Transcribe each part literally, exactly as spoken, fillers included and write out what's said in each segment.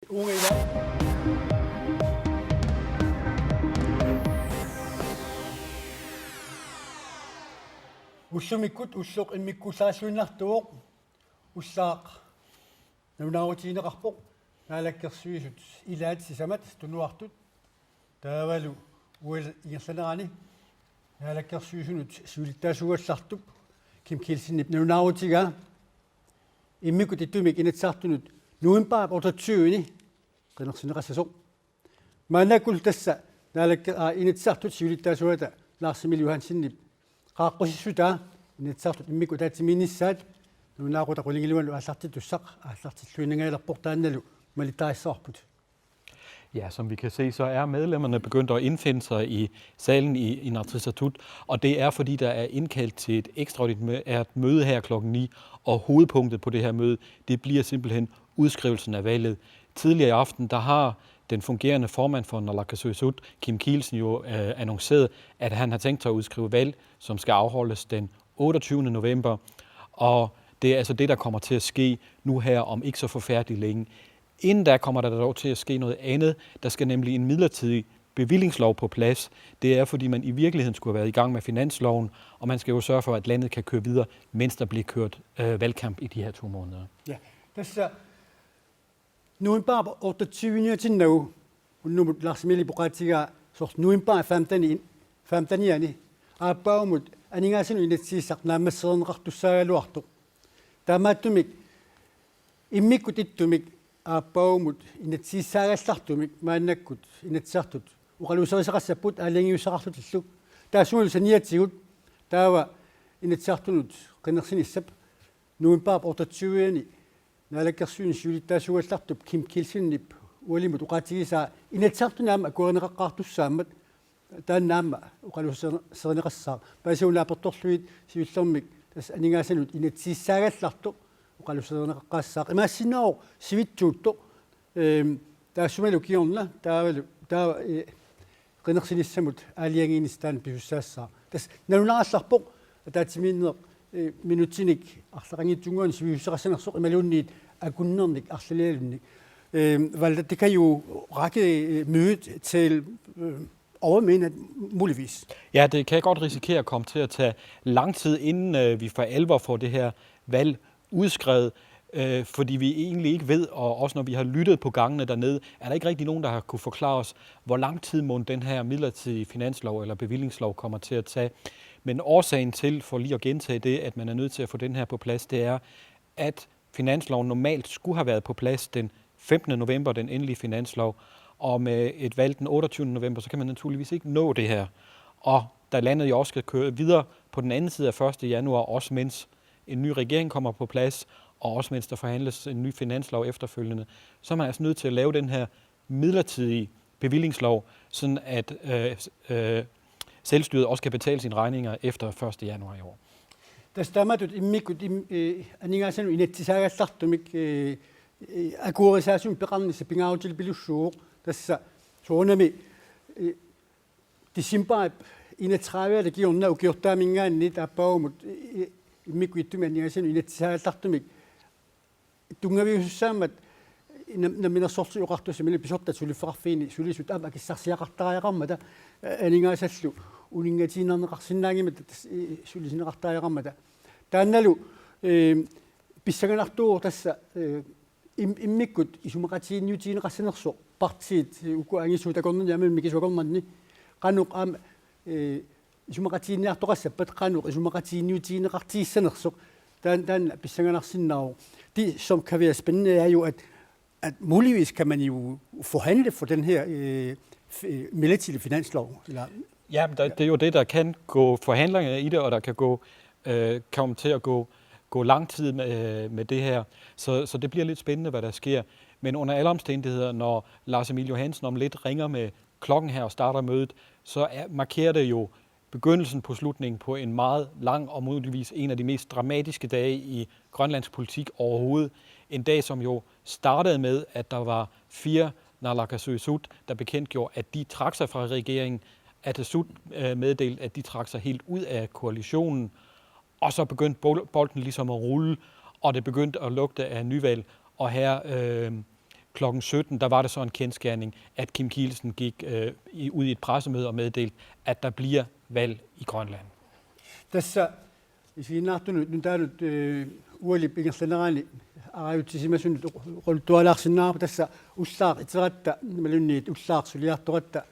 Uunga ila. Ullumikkut ulloq immikkuullarilluinnartuuvoq, ullaaq nalunaarutigineqarpoq Naalakkersuisut ilaat sisamat tunuartut taavalu uani ingerlanerani Naalakkersuisunut siulittaasuugallartup Kim Kielsenip nalunaarutigaa immikkut ittumik Inatsisartunut novembarip otteogtyve-ni qinersineqassasoq. Maannakkut tassa naalakke-, aa, Inatsisartut siulittaasuata Lars Emil Johansenip qaaqqusissutaa Inatsisartut immikkut ataatsimiinnissaat nalunaaqutaq qulingiluanut aallartittussaq aallartilluinnangajalerpoq, taannalu malittarisassarput. Ja, som vi kan se, så er medlemmerne begyndt at indfinde sig i salen i Inatsisartut, og det er, fordi der er indkaldt til et ekstraordinært møde her klokken ni, og hovedpunktet på det her møde, det bliver simpelthen udskrivelsen af valget. Tidligere i aften, der har den fungerende formand for Naalakkersuisut, Kim Kielsen, jo øh, annonceret, at han har tænkt sig at udskrive valg, som skal afholdes den otteogtyvende november. Og det er altså det, der kommer til at ske nu her om ikke så forfærdeligt længe. Inden da kommer der dog til at ske noget andet. Der skal nemlig en midlertidig bevillingslov på plads. Det er, fordi man i virkeligheden skulle have været i gang med finansloven, og man skal jo sørge for, at landet kan køre videre, mens der bliver kørt øh, valgkamp i de her to måneder. Ja, tassa novembarip otteogtyve-niutinnagu unnummut Lars Emilip oqaatigaa soorlu novembarip femten-i, femten-iani aappaagummut aningaasanut inatsisissaq naammassereerneqartussaagaluartoq. Taamaattumik immikkut ittumik aappaagummut inatsisissaagallartumik maannakkut Inatsisartut oqaluuserisoqassapput aalajangiussaqarlutillu. Taassumalu saniatigut taava Inatsisartunut qinersinissap novembarip otteogtyve-ani Naalakkersuisuni siulittaasuugallartup Kim Kielsenip ualimut oqaatigisaa Inatsisartuni aamma akuerineqaqqaartussaammat taanna aamma oqaluuserineqassaaq. Paasiunnaapertorlugit siullermik tassa aningaasanut inatsisissaagallartoq oqaluuserineqaqqaassaaq. Imaassinnaavoq sivitsuuttoq, eem, taassumalu kingorna taavalu taava, ee, qinersinissamut aalajangiinissaq taanna pisussaassaaq. Tassa nalunarallarpoq ataatsimiinneq, ee, minutsinik arlaqanngitsunnguanik sivisussuseqassanersoq imaluunniit akunnernik arlalialunnik. Eem, Valter, det kan jo række, øh, mødet til, øh, overmidnat muligvis. Ja, det kan godt risikere at komme til at tage lang tid, inden øh, vi for alvor får det her valg udskrevet, øh, fordi vi egentlig ikke ved, og også når vi har lyttet på gangene dernede, er der ikke rigtig nogen, der har kunne forklare os, hvor lang tid mon den her midlertidige finanslov eller bevillingslov kommer til at tage. Men årsagen til, for lige at gentage det, at man er nødt til at få den her på plads, det er, at finansloven normalt skulle have været på plads den femtende november, den endelige finanslov, og med et valg den otteogtyvende november, så kan man naturligvis ikke nå det her. Og da landet jo også skal køre videre på den anden side af første januar, også mens en ny regering kommer på plads, og også mens der forhandles en ny finanslov efterfølgende, så er man altså nødt til at lave den her midlertidige bevillingslov, sådan at øh, øh, selvstyret også kan betale sine regninger efter første januar i år. Tassa taamatut immikkut im-, ee, aningaasanut inatsisaagallartumik, ee, ee, akuerisaasumik peqarnissaq pingaarutilluarpoq, tassa soorunami, ee, decembarip enogtredive-ata kingorna ukiortaaminngaanniit aappaagummut, ee, immikkut ittumik aningaasanut inatsisaagallartumik tunngaviusussaammat nam-, Namminersorlutik Oqartussat, imaluunniit pisortat suliffeqarfiini sulisut aamma akissarsiaqartariaqarmata, ee, aningaasallu uninngatiinnarneqarsinnaanngimmata tassa, ee, sulisineqartariaqarmata. Taannalu, ee, pissanganartuuvoq tassa, ee, im-, immikkut isumaqatigiinniutigineqassanersoq partiit, ee, uku angisuut akornanni aamma mikisut akornanni qanoq aamma, ee, isumaqatigiinniartoqassappat qanoq isumaqatigiinniutigineqartigissanersoq. Taan-, taanna pissanganarsinnaavoq. Det, som kan være spændende, er jo, at, at muligvis kan man jo forhandle for den her, øh, f-, øh, midlertidige finanslov. Eller Ja, men der, det er jo det, der kan gå forhandlinger i det, og der kan gå, øh, komme til at gå, gå lang tid med, med det her. Så, så det bliver lidt spændende, hvad der sker. Men under alle omstændigheder, når Lars Emil Johansen om lidt ringer med klokken her og starter mødet, så er, markerer det jo begyndelsen på slutningen på en meget lang og muligvis en af de mest dramatiske dage i grønlandsk politik overhovedet. En dag, som jo startede med, at der var fire naalakkersuisut, der bekendtgjorde, at de trak sig fra regeringen. Atassut øh, meddelte, at de trak sig helt ud af koalitionen. Og så begyndte bol- bolden ligesom at rulle, og det begyndte at lugte af nyvalg. Og her øh, Klokken sytten, der var det så en kendsgerning, at Kim Kielsen gik øh, i, ud i et pressemøde og meddelte, at der bliver valg i Grønland. Tassa isiginnaartunut nutaanut eh, ualip ingerlanerani arajutsisimasunut oqaluttualaarsinnaavarput, tassa ullaaq iteratta imaluunniit ullaaq suliartoratta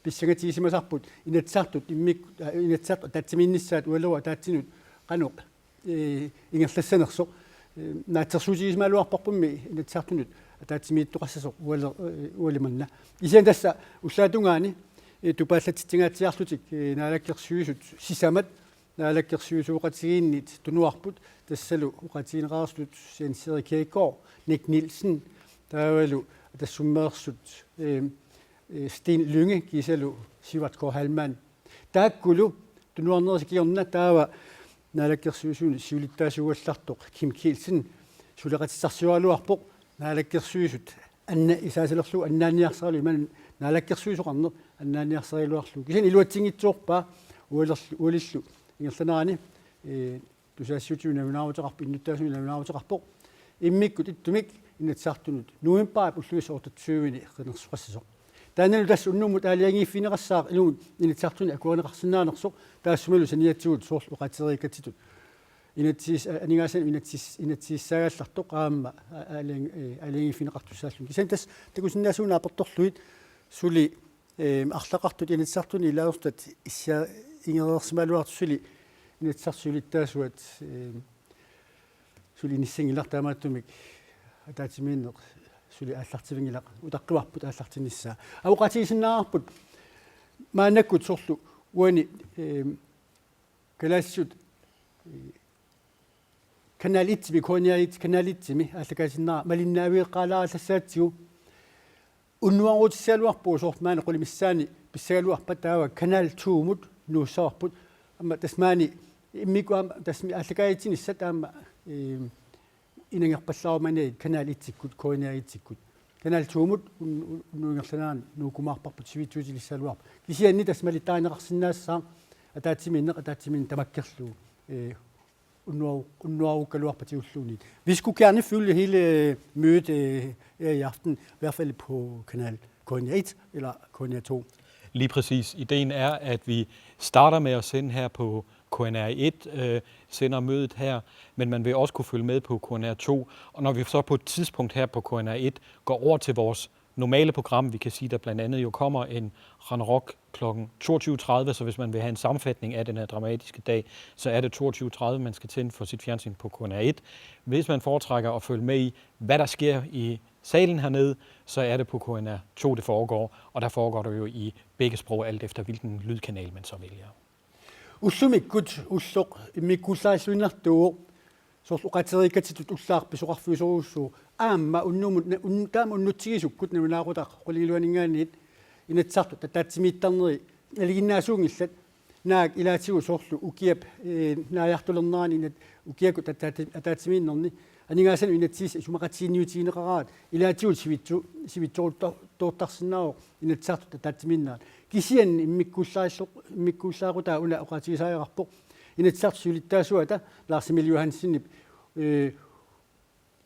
pissangatigisimasarput Inatsisartut immik-, eh, Inatsisartut ataatsimiinnissaat ualuup ataatsinut qanoq eh, ingerlassanersoq. Eh, naatsorsuutigisimagaluarparpummi Inatsisartunut ataatsimiittoqassasoq ualer-, eh, ualimanna. Kisianni tassa ullaatungaani eh, tupaallatsitsingaatsiarlutik eh, naalakkersuisut sisamat naalakkersuisooqatigiinnit tunuarput, tassalu oqaatigineqareersut Jens Erik Kjærgaard, Nick Nielsen, taavalu Atassummeersut eh, eh, Steen Lynge kiisalu Sivert K. Heilmann. Taakkulu tunuarnerisa kingorna taava naalakkersuisuni siulittaasuugallartoq Kim Kielsen suleqatissarsioraluarpoq, naalakkersuisut anna isaasalerlu annaanniarsaralu imaluunniit naalakkersuisoqarneq annaanniarsarigaluarlugu. Kisianni iluatsinngitsoorpaa ualerlu-, ualillu ingerlanerani eh, tusagassiuutitigut nalunaaruteqarpoq, innuttaasunik nalunaaruteqarpoq. Immikkut ittumik Inatsisartunut novembarip ullumissap otteogtyvende qinersisoqassasoq. Taannalu tassa unnummut aalajangiiffigineqassaaq ilumut Inatsisartuni akuerineqarsinnaanersoq, taassumalu saniatigut soorlu oqaatigeriikkatsitut inatsiis-, a-, aningaasanut inatsiis-, inatsisissaagallartoq aamma a-, aalajan-, eh, aalajangiiffigineqartussaalluni. Kisianni tassa takusinnaasuuneq aportorlugit suli eh, arlaqartut Inatsisartuni ilaasortat issaa ingereersimagaluartut suli Inatsisartut siulittaasuat eh, suli inissinngilaq, taamaattumik ataatsimiinneq suli aallartivinngilaq, utaqqivarput aallartinnissaa. Oqaatigisinnaavarput maannakkut soorlu uani eh, kalaallisut eh, Kanal et-imi, K N R et, Kanal et-imi aallakaatitsinnera malinnaavigeqqaalaarallassaatigut. Unnuaruutissagaluarpugut, soorlu maani qulit missaanni pissagaluarpat taava Kanal to-mut nuussavarput. Aamma tassa maani immikkut aamma tassa aallakaatitsinissat aamma eh, inangerpallaarumaniarit Kanal et-ikkut, K N R et-ikkut. Kanal to-mut un-, un-, unnuup ingerlanerani nuukkumaarparput, sivitsuutilissagaluarpoq. Kisianni tassa malittarineqarsinnaassaaq ataatsimiinneq ataatsimiinneq tamakkerlugu eh, unnuaru-, unnuarukkaluarpat tigulluunniit. Vi skulle gerne følge hele øh, mødet øh, her i aften, i hvert fald på kanal K N R et eller K N R to. Lige præcis. Ideen er, at vi starter med at sende her på K N R et, øh, sender mødet her, men man vil også kunne følge med på K N R to. Og når vi så på et tidspunkt her på K N R et går over til vores normale program, vi kan sige, der blandt andet jo kommer en Ragnarok klokken toogtyve tredive, så hvis man vil have en sammenfatning af den her dramatiske dag, så er det toogtyve tredive, man skal tænde for sit fjernsyn på K N R et. Hvis man foretrækker at følge med i, hvad der sker i salen hernede, så er det på K N R to, det foregår, og der foregår det jo i begge sprog, alt efter hvilken lydkanal man så vælger. Ullumikkut ulloq immikkuullarilluinnartuuvoq, soorlu oqaatigeriikkatsitut ullaaq pisoqarfiusorujussuuvoq, aamma unnummut na-, un-, taama unnutsigukkut nalunaaqutaq qulingiluaninngaanniit Inatsisartut ataatsimiittarneri nalinginnaasuunngillat, naak ilaatigut soorlu ukiap eh, naajartulernerani inat-, ukiakkut ataati-, ataatsimiinnerni aningaasanut inatsisissaq isumaqatiginniutigineqaraat ilaatigut sivitsu-, sivitsorutto-, toortarsinnaavoq Inatsisartut ataatsimiinnerat. Kisianni immikkuullarillu-, immikkuullariaqutaq una oqaatigisariaqarpoq Inatsisartut siulittaasuata Lars Emil Johansenip eh,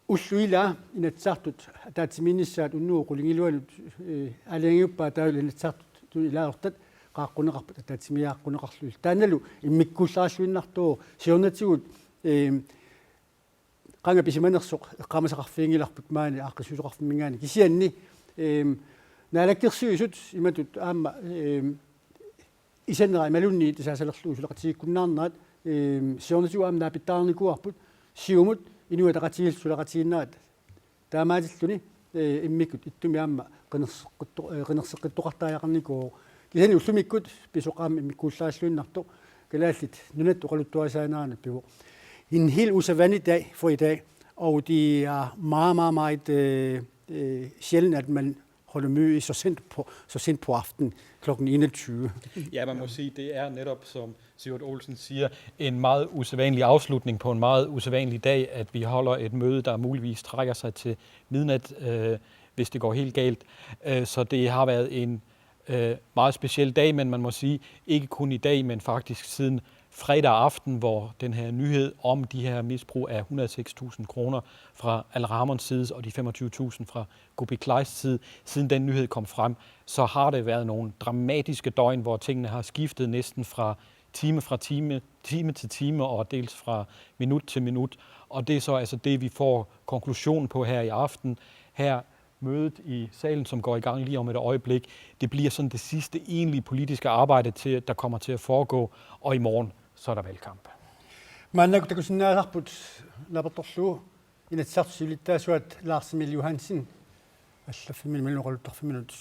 ullut ilaat Inatsisartut ataatsimiinnissaat unnugu qulingiluanut eh, aalajangiuppaa, taavalu Inatsisartut ilaasortat qaaqqunneqarput ataatsimiiaaqquneqarlugit. Taannalu immikkuullarilluinnartuuvoq, siornatigut eh, qanga pisimanersoq eqqaamasaqarfiginngilarput maani aaqqissuisoqarfimminngaanniit. Kisianni eh, naalakkersuisut imatut aamma eh, isanera imaluunniit isaasalerlugu suleqatigiikkunnaarnerat eh, siornatigut aamma naapittaarnikuuarput, Siumut Inuit Ataqatigiillu suleqatigiinnerat taamaatilluni eh, immikkut ittumik aamma qinerseqqitto-, eh, qinerseqqittoqartariaqarnikuuvoq. Kisianni ullumikkut pisoq aamma immikkuullarilluinnartoq, Kalaallit Nunatta oqaluttuarisaanerani pivoq. En helt usædvanlig dag for i dag, og det er meget, meget, meget øh, øh, sjældent, at man holder møde så sent på, så sent på aftenen klokken enogtyve. Ja, man må sige, det er netop, som Sivert Olsen siger, en meget usædvanlig afslutning på en meget usædvanlig dag, at vi holder et møde, der muligvis trækker sig til midnat, øh, hvis det går helt galt. Øh, så det har været en øh, meget speciel dag, men man må sige, ikke kun i dag, men faktisk siden fredag aften, hvor den her nyhed om de her misbrug af hundrede og seks tusind kroner fra Al Ramons side og de femogtyve tusind fra Kuupik Kleist side, siden den nyhed kom frem, så har det været nogle dramatiske døgn, hvor tingene har skiftet næsten fra time fra time, time til time og dels fra minut til minut. Og det er så altså det, vi får konklusionen på her i aften. Her mødet i salen, som går i gang lige om et øjeblik, det bliver sådan det sidste egentlige politiske arbejde, til, der kommer til at foregå, og i morgen, så er der valgkamp. Maannakkut takusinnaasarput naapertorlugu Inatsisartut siulittaasuat Lars Emil Johansen, allaffimminut imaluunniit oqaluttarfimminut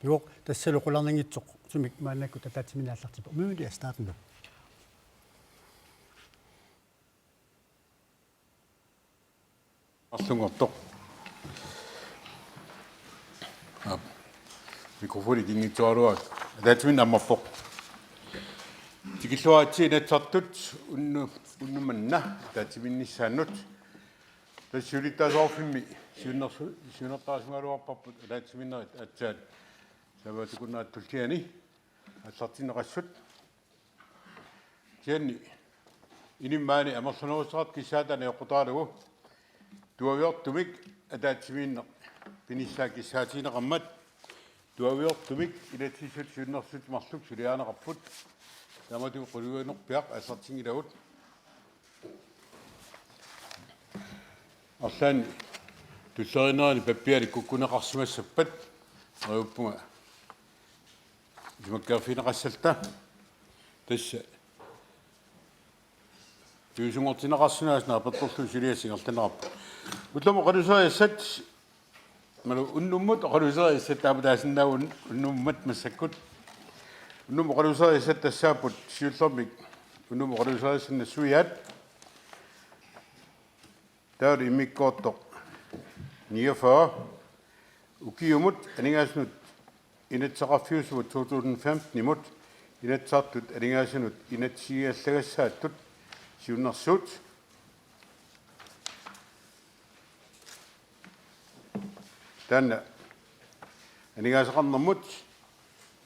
pivoq, tassalu qularnanngitsoq sumik maannakkut ataatsimiinneq aallartippoq. Mødet er startet nu. Arlunngortoq. Aap. Mikrofoni kinngitsuaraluaruk. Ataatsimiinneq ammarpoq. Tikilluaritsi Inatsisartut unnu-, unnuk manna ataatsimiinnissaannut. Tassa siulittaasoqarfimmi siunnersu-, siunertarasimagaluarparput ataatsimiinnerit aatsaat sapaatip-akunnerata tulliani aallartinneqassut. Kisianni inimik maani amerlanerussuteqartut kissaataat najoqqutaralugu tuaviortumik ataatsimiinneq pinissaa kissaatigineqarmat, tuaviortumik inatsisissatut siunnersuutit marluk suliarineqarput. Taamatut quliuinerpiaq aallartinngilagut. Arlaanni tulleriinnerani pappianik kukkuneqarsimassappat neriuppunga isumakkeerfigineqassalluta. Tassa piviusunngortinneqarsinnaavoq, naapertorlugu suliassaq ingerlanneqarpoq. Ullumi oqaluuserisassat, imaluunniit unnummut oqaluuserisassat, taama taasinnaavoq un-, unnummat massakkut. Unnummut oqaluuserisassat tassaapput siullermik unnummut oqaluuserisassat nassuiaat. Taavalu immikkoortoq niogfyrre. Ukiumut aningaasanut Inatsisartut to tusind femten-imut Inatsisartut aningaasanut inatsisigigassaattut siunnersuut. Taanna aningaasaqarnermut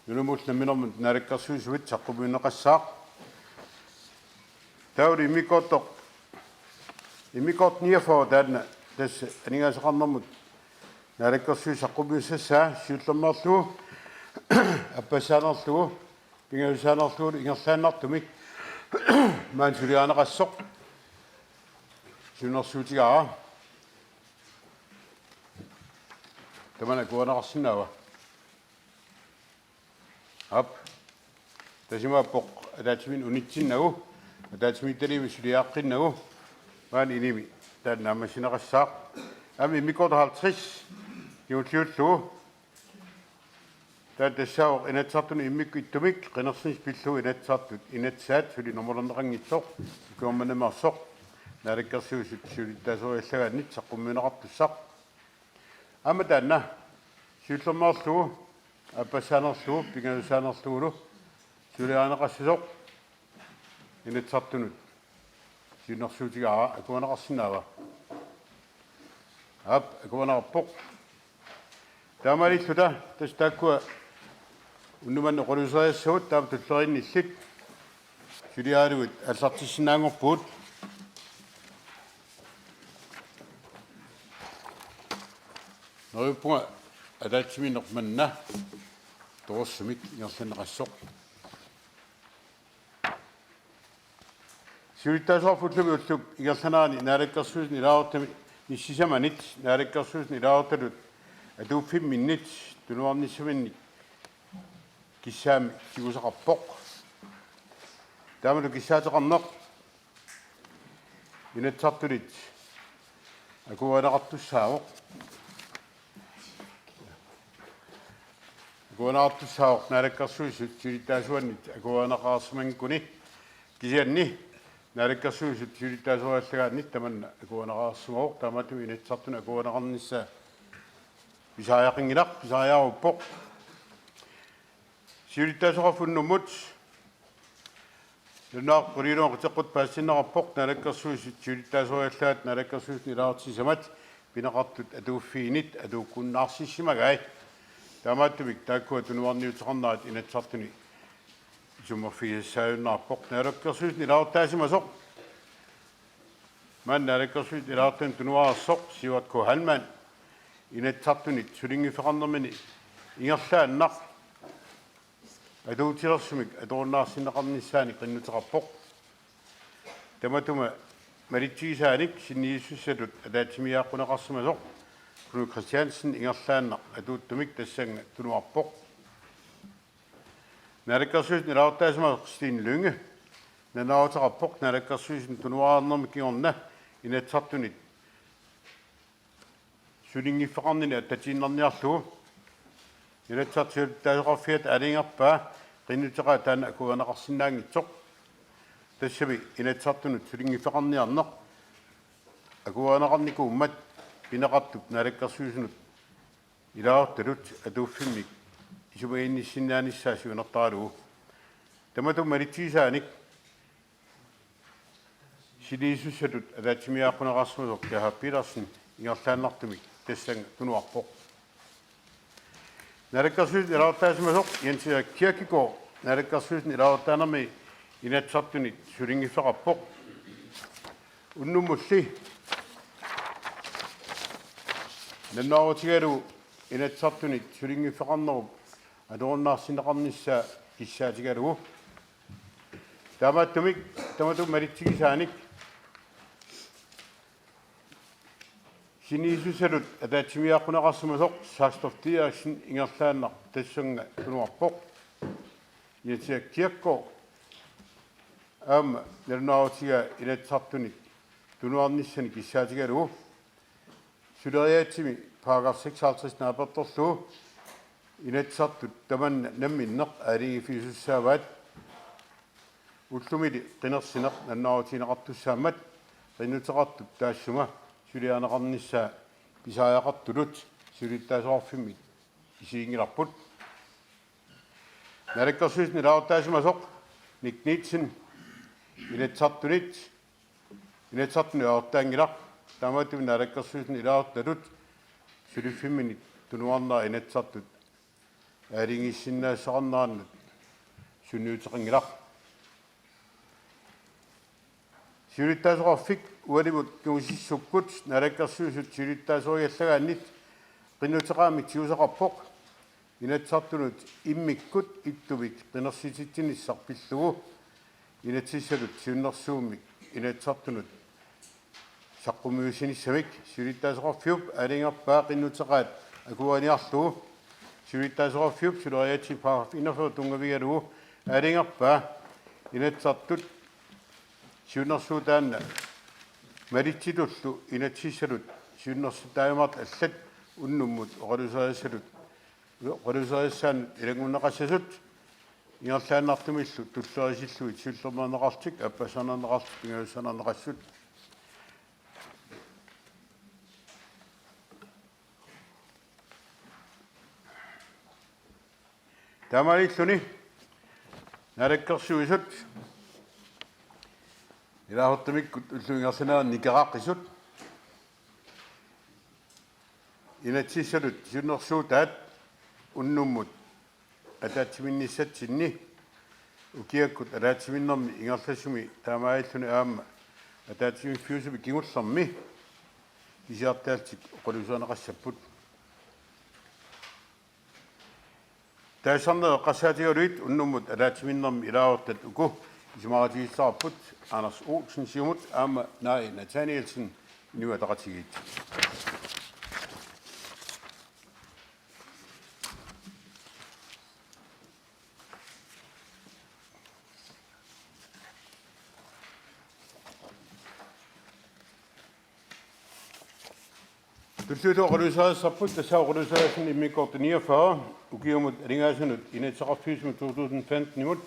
Nunamullu namminermut naalakkersuisuit saqqummiunneqassaaq. Taavalu immikkoortoq, immikkoortoq niogfyrre, taanna tassa aningaasaqarnermut naalakkersuisut saqqummiussassaat, siullermeerlugu, appassaanerlugu, pingajusaanerlugulu ingerlaannartumik maani suliarineqassaaq. Siunnersuutigaara. Tamanna akuerineqarsinnaava? Aap. Tassa imaappoq ataatsimiinneq unitsinnagu, ataatsimiititaliami suliaqqinnagu, maani inimi taanna naammassineqassaaq. Aamma immikkoortoq halvtreds kingulliullugu. Taava tassaavoq Inatsisartunut immikkut ittumik qinersineq pillugu Inatsisartut inatsisaat, suli normulerneqanngitsoq, ukiormannameersoq, naalakkersuisut siulittaasoriallagaannit saqqummiunneqartussaq. Aamma taanna siullermeerlugu, appassaanerlugu, pingajusaanerlugulu suliarineqassasoq Inatsisartunut siunnersuutigaara. Akuerineqarsinnaava? Aap, akuerineqarpoq. Taamaalilluta tassa taakkua unnuk manna oqaluuseriassagut, taava tulleriinnillit suliaralugit aallartissinnaanngorpugut. Neriuppunga ataatsimiinneq manna torersumik ingerlanneqassaaq. Siulittaasoqarfik ullumi ullup ingerlanerani naalakkersuisuni ilaasortami-, -nissisamanit, naalakkersuisuni ilaasortatut atuuffimminnit tunuarnissaminnik kissaammik tigusaqarpoq. Taamalu kissaateqarneq Inatsisartunit akuerineqartussaavoq. Akuerineqartussaavoq Naalakkersuisut siulittaasuannit akuerineqarsimanngikuni. Kisianni Naalakkersuisut siulittaasoriallagaannit tamanna akuerineqarsimavoq, taamaattumik Inatsisartunut akuerineqarnissaa pisariaqanngilaq, pisariaqarpoq. Siulittaasoqarfik unnummut nalunaaqutaq qulingiluat qiteqquttat paasitinneqarpoq, Naalakkersuisut siulittaasoriallagaat Naalakkersuisuni ilaasortissat pineqartut atuuffiinit atuukkunnaarsissimagaat. Taamaattumik taakkua tunuarniuteqarnerat Inatsisartuni isummerfigisassaajunnaarpoq. Naalakkersuisut ilaasortaasimasoq, maani Naalakkersuisut ilaasortanut tunuartoq Sivert K. Heilmann Inatsisartunit sulinngiffeqarnermini ingerlaannaq atuutilersumik atorunnaarsinneqarnissaani qinnuteqarpoq. Tamatuma malitsigisaanik sinniisussatut ataatsimiiaaqquneqarsimasoq Knud Kristiansen ingerlaannaq atuuttumik tassannga tunuarpoq. Naalakkersuisut ilaasortaasimasoq Stine Lynge nalunaaruteqarpoq Naalakkersuisut tunuarnermi kingorna Inatsisartunit sulinngiffeqarnini attatiinnarniarlugu. Inatsisartut siulittaasoqarfiata aalajangerpaa qinnuteqaat taanna akuerineqarsinnaanngitsoq. Tassami Inatsisartunut sulinngiffeqarniarneq akuerineqarnikuummat pineqartup Naalakkersuisunut ilaasortatut atuuffimmik isumaginnissinnaanissaa siunertaralugu. Tamatuma malitsigisaanik sinniisussatut ataatsimiiaaqquneqarsimasoq Gerhard Petersen ingerlaannartumik tassannga tunuarpoq. Naalakkersuisut ilaasortaasimasoq Jens Erik Kirkegaard Naalakkersuisut ilaasortaanermi Inatsisartunit sulinngiffeqarpoq. Unnummulli nalunaarutigalugu Inatsisartunit sulinngiffeqarnerup atorunnaarsinneqarnissaa kissaatigalugu. Taamaattumik tamatuma malitsigisaanik sinniisussatut ataatsimiiaaqquneqarsimasoq Saxotoft Eriksen ingerlaannaq tassannga tunuarpoq. Jens Erik Kirkegaard aamma nalunaarutigaa Inatsisartunit tunuarnissani kissaatigalugu. Suleriaatsimi paragraf seksoghalvtreds naapertorlugu Inatsisartut tamanna namminneq aalajangiiffigisussaavaat. Ullumili qinersineq nalunaarutigineqartussaammat qinnuteqartup taassuma suliarineqarnissaa pisariaqartutut siulittaasoqarfimmit isiginngilarput. Naalakkersuisut ilaasortaasimasoq Nick Nielsen Inatsisartunit Inatsisartunut ilaasortaanngilaq. Taamaattumik Naalakkersuisut ilaasortatut suliffimminit tunuarnera Inatsisartut aalajangiissinnaassaqarnerannut sunniuteqanngilaq. Siulittaasoqarfik ualimut kingusissukkut Naalakkersuisut siulittaasoriallagaannit qinnuteqaammik tigusaqarpoq Inatsisartunut immikkut ittumik qinersititsinissaq pillugu inatsisissatut siunnersuummik Inatsisartunut saqqummiussinissamik. Siulittaasoqarfiup aalajangerpaa qinnuteqaat akueriniarlugu siulittaasoqarfiup suleriaatsip paragraf enogfyrre tunngavigalugu aalajangerpaa Inatsisartut siunnersuutaanna malitsitullu inatsisissatut siunnersuuteqarmat allat unnummut oqaluuserisassaannut ilanngunneqassasut ingerlaannartumillu tullerisillugit siullermeerneqarlutik, aappassanarneqarlutik, pingajussarneqassasut. Taamaalilluni Naalakkersuisut ilaasortamikkut ullup ingerlanerani nikeraqisut inatsisissatut siunnersuutaat unnummut ataatsimiinnissatsinni ukiakkut ataatsimiinnermi ingerlasumi taamaalilluni aamma ataatsimiiffiusumi kingullermi pisiartaallutik oqaluuserineqassapput. Taasarneq eqqarsaatigalugu unnummut ataatsimiinnermi ilaasortat uku isumaqatigiissavarput Anders Olsen Siumut aamma Nai Nathanielsen Inuit Ataqatigiit. Tulliuttoq oqaluuserisassarput tassa oqaluuserisassat immikkoortut niogfyrre ukiumut aningaasanut inatsisaqarfiusumut to tusind femten-imut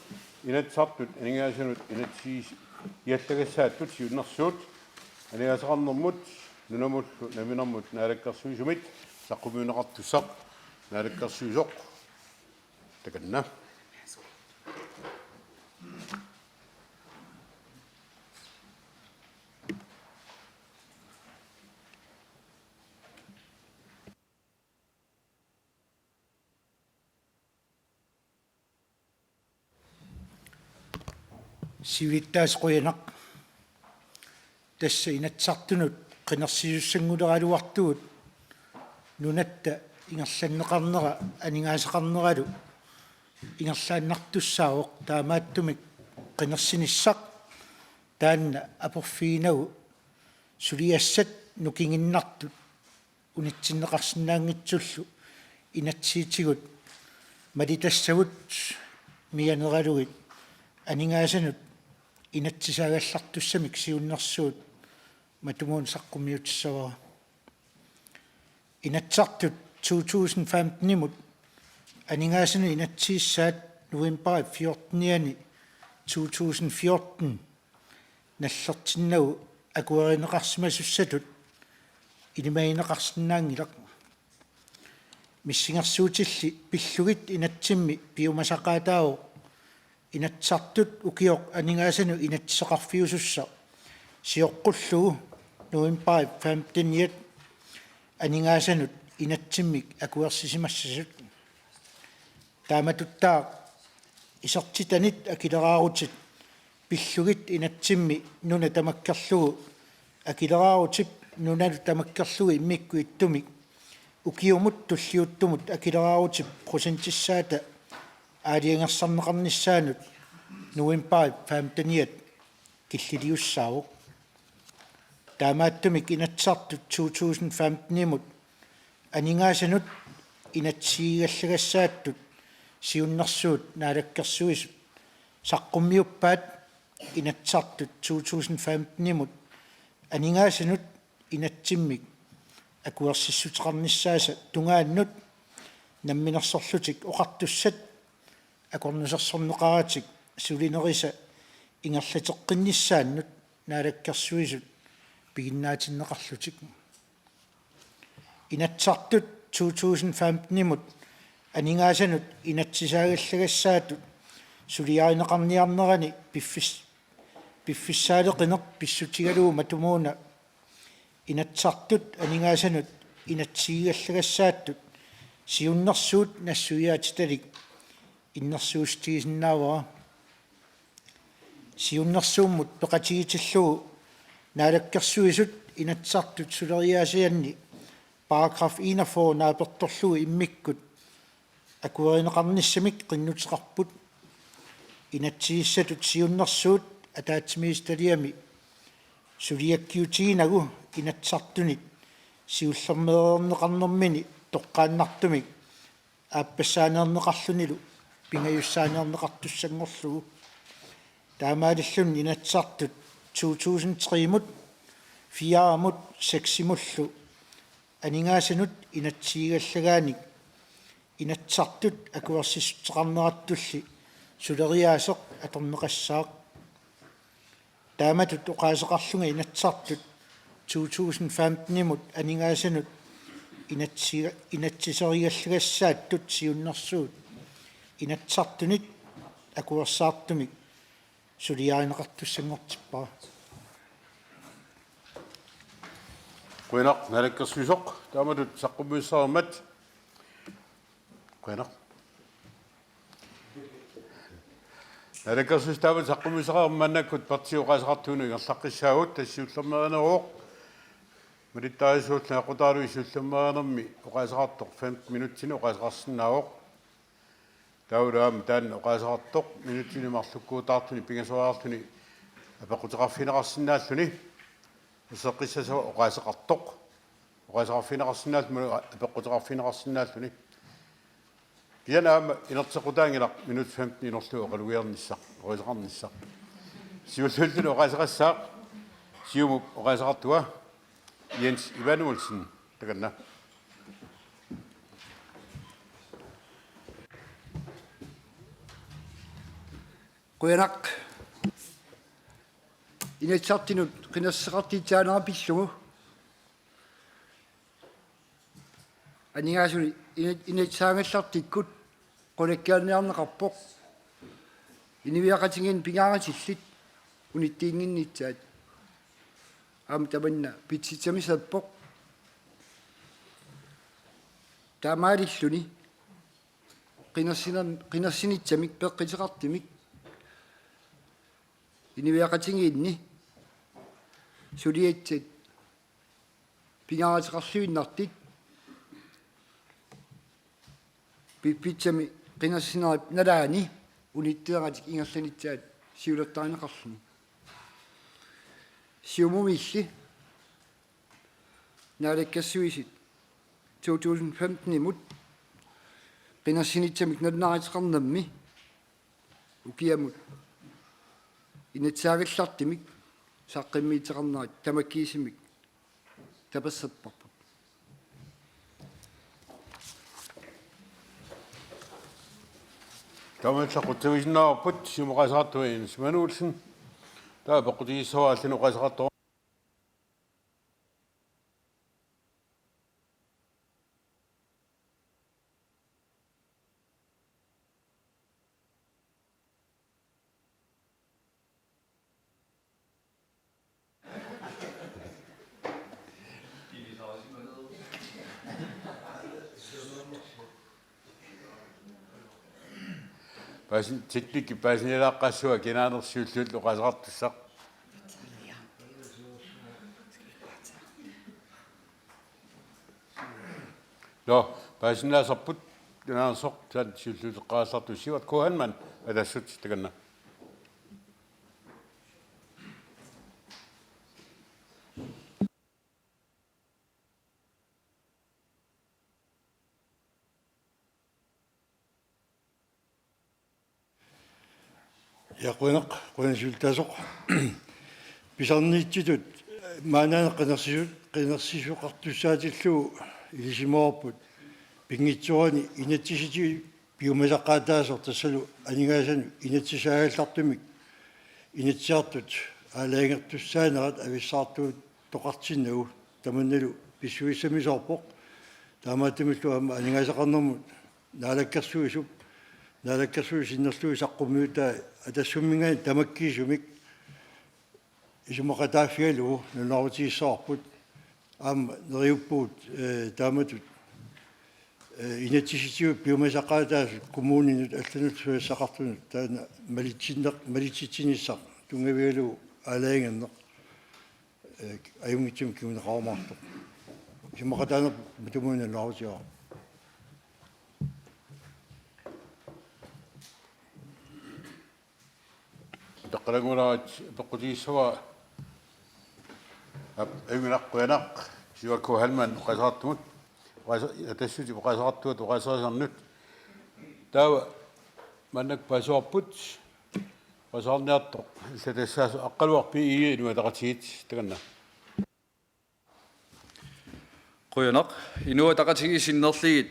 Inatsisartut aningaasanut inatsisiallagassaatut siunnersuut aningaasaqarnermut nunamullu namminermut naalakkersuisumit saqqummiunneqartussaq naalakkersuisoq takanna. Siulittaasup qujanaq. Tassa Inatsisartunut qinersisussannguleraluartugut nunatta ingerlanneqarnera aningaasaqarneralu ingerlaannartussaavoq, taamaattumik qinersinissaq taanna aporfiginagu suliassat nukinginnartut unitsinneqarsinnaanngitsullu inatsisitigut malitassagut mianeralugit aningaasanut inatsisaagallartussamik siunnersuut matumuuna saqqummiutissavara. Inatsisartut to tusind femten-imut aningaasanut inatsisaat novembarip fjorten-iani to tusind fjorten nallertinnagu akuerineqarsimasussatut ilimagineqarsinnaanngilaq. Missingersuutilli pillugit inatsimmi piumasaqaataavoq Inatsisartut ukioq aningaasanut inatsiseqarfiusussaq sioqqullugu novembarip femten-iat aningaasanut inatsimmik akuersisimassasut. Taamatuttaaq isertitanit akileraarutit pillugit inatsimmi nuna tamakkerlugu akileraarutip nunalu tamakkerlugu immikkut ittumik ukiumut tulliuttumut akileraarutip procentissaata aalajangersarneqarnissaanut novembarip femten-iat killiliussaavoq. Taamaattumik Inatsisartut to tusind femten-imut aningaasanut inatsisigallagassaatut siunnersuut Naalakkersuisut saqqummiuppaat Inatsisartut to tusind femten-imut aningaasanut inatsimmik akuersissuteqarnissaasa tungaannut Namminersorlutik Oqartussat akornusersorneqaratik sulinerisa ingerlateqqinnissaannut Naalakkersuisut piginnaatinneqarlutik. Inatsisartut to tusind femten-imut aningaasanut inatsisaagallassaatut suliarineqarniarnerani piffis-, piffissaaleqineq pissutigalugu matumuuna Inatsisartut aningaasanut inatsisigallagassaatut siunnersuut nassuiaatitalik innersuussutigisinnaavara. Siunnersuummut peqatigitillugu Naalakkersuisut Inatsisartut suleriaasianni paragraf enogfyrre naapertorlugu immikkut akuerineqarnissamik qinnuteqarput. Inatsisissatut siunnersuut ataatsimiititaliami suliakkiutiginagu Inatsisartunit siullermeereerneqarnermini toqqaannartumik aappassaaneerneqarlunilu pingajussaaneerneqartussanngorlugu. Taamaalilluni Inatsisartut to tusind tre-mut, fire-mut, seks-imullu aningaasanut inatsisigallagaanik Inatsisartut akuersissuteqarnerattulli suleriaaseq atorneqassaaq. Taamatut oqaaseqarlunga Inatsisartut to tusind femten-imut aningaasanut inatsi-, inatsiserigallagassaatut siunnersuut Inatsisartunit akuersaartumik suliarineqartussanngortippara. Qujanaq, Naalakkersuisoq, taamatut saqqummiussaarammat. Qujanaq. Naalakkersuisut taamatut saqqummiussaqarmat maannakkut partiit oqaaseqartuinut ingerlaqqissaagut, tassa siullermeerineruvoq. Malittarisassat aqqutaalu siullermeerinermi oqaaseqartoq femten minutsinik oqaaseqarsinnaavoq. Taavalu aamma taanna oqaaseqartoq minutsinik marlukkuutaartunik pingasoriarluni apeqquteqarfigineqarsinnaalluni. Erseqqissasoq oqaaseqartoq. Oqaaseqarfigineqarsinnaalluni, apeqquteqarfigineqarsinnaalluni. Kisianni aamma inerteqqutaanngilaq minut femten inorlugu oqalugiarnissaq, oqaaseqarnissaq. Siulliulluni oqaaseqassaaq, Siumup oqaaseqartuga, Jens Emanuelsen, takanna. Qujanaq. Inatsisartunut qinersisoqartitsiaanera pillugu aningaasanik ina-, inatsisaagallartikkut qulakkeerniarneqarpoq. Inuiaqatigiinni pingaarutillit unittiinnginnissaat. Aamma tamanna pitsitsisarpoq. Taamaalilluni qinersiner-, qinersinissamik peqquteqartumik Inuiaqatigiinni suliassat pingaaruteqarluinnartut piffissami qinersinerata nalaani unitseeratik ingerlanissaat siulertarineqarluni. Siumumilli Naalakkersuisut to tusind femten-imut qinersinissamik nalunaaruteqarnermi ukiamut inatsisaagallartumik saqqummiuteqarnerat tamakkiisumik tapersersorparput. Tamanna qutsaviginnaavarput, Siumup oqaaseqartuma Jens Manuelsen. Taava apeqqutigissavara, allanik oqaaseqartoq. Paasin-, teknikki paasinialaaqqaassavaa kinaanersiulluullu oqaaseqartussaq. Nå, paasinnaasarput, kinaanersoq, taanna siulliuteqqaarallartoq Sivert K. Heilmann, Atassut, takanna. Ja, qujanaq, qujanaq siulittaasoq. Pisarniitsitut maannaanut qinersisu-, qinersisoqartussaatillugu ilisimavarput pinngitsoorani inatsisitigut piumasaqaataasoq, tassalu aningaasanut inatsisaagallartumik Inatsisartut aalajangertussaanerat avissaartuuttoqartinnagu tamannalu pissusissamisoorpoq. Taamaattumillu aamma aningaasaqarnermut Naalakkersuisup, Naalakkersuisut sinnerlugit saqqummiutai Atassumminngaanniit tamakkiisumik isumaqataaffigalugu nalunaarutigissavavut. Aamma neriuppugut, eh, taamatut, eh, inatsisitigut piumasaqaataasut kommuninut allanut susassaqartunut taanna malitsinneq-, malitsitsinissaq tunngavigalugu aalajangerneq, eh, ajunngitsumik kinguneqarumaartoq. Isumaqataanerput matumunnga nalunaarutigaara. Taqqalangulaat peqqutigissavaa. Ap-, ajunngilaq, qujanaq, Sivert K. Heilmann oqaaseqartumut, oqaase-, Atassutip oqaaseqartuata oqaaserisannut. Taava maannakkut paasivarput oqaaseqarniartoq allatut tassaasoq Aqqaluaq B. Egede, Inuit Ataqatigiit, takanna. Qujanaq. Inuit Ataqatigiit sinnerlugit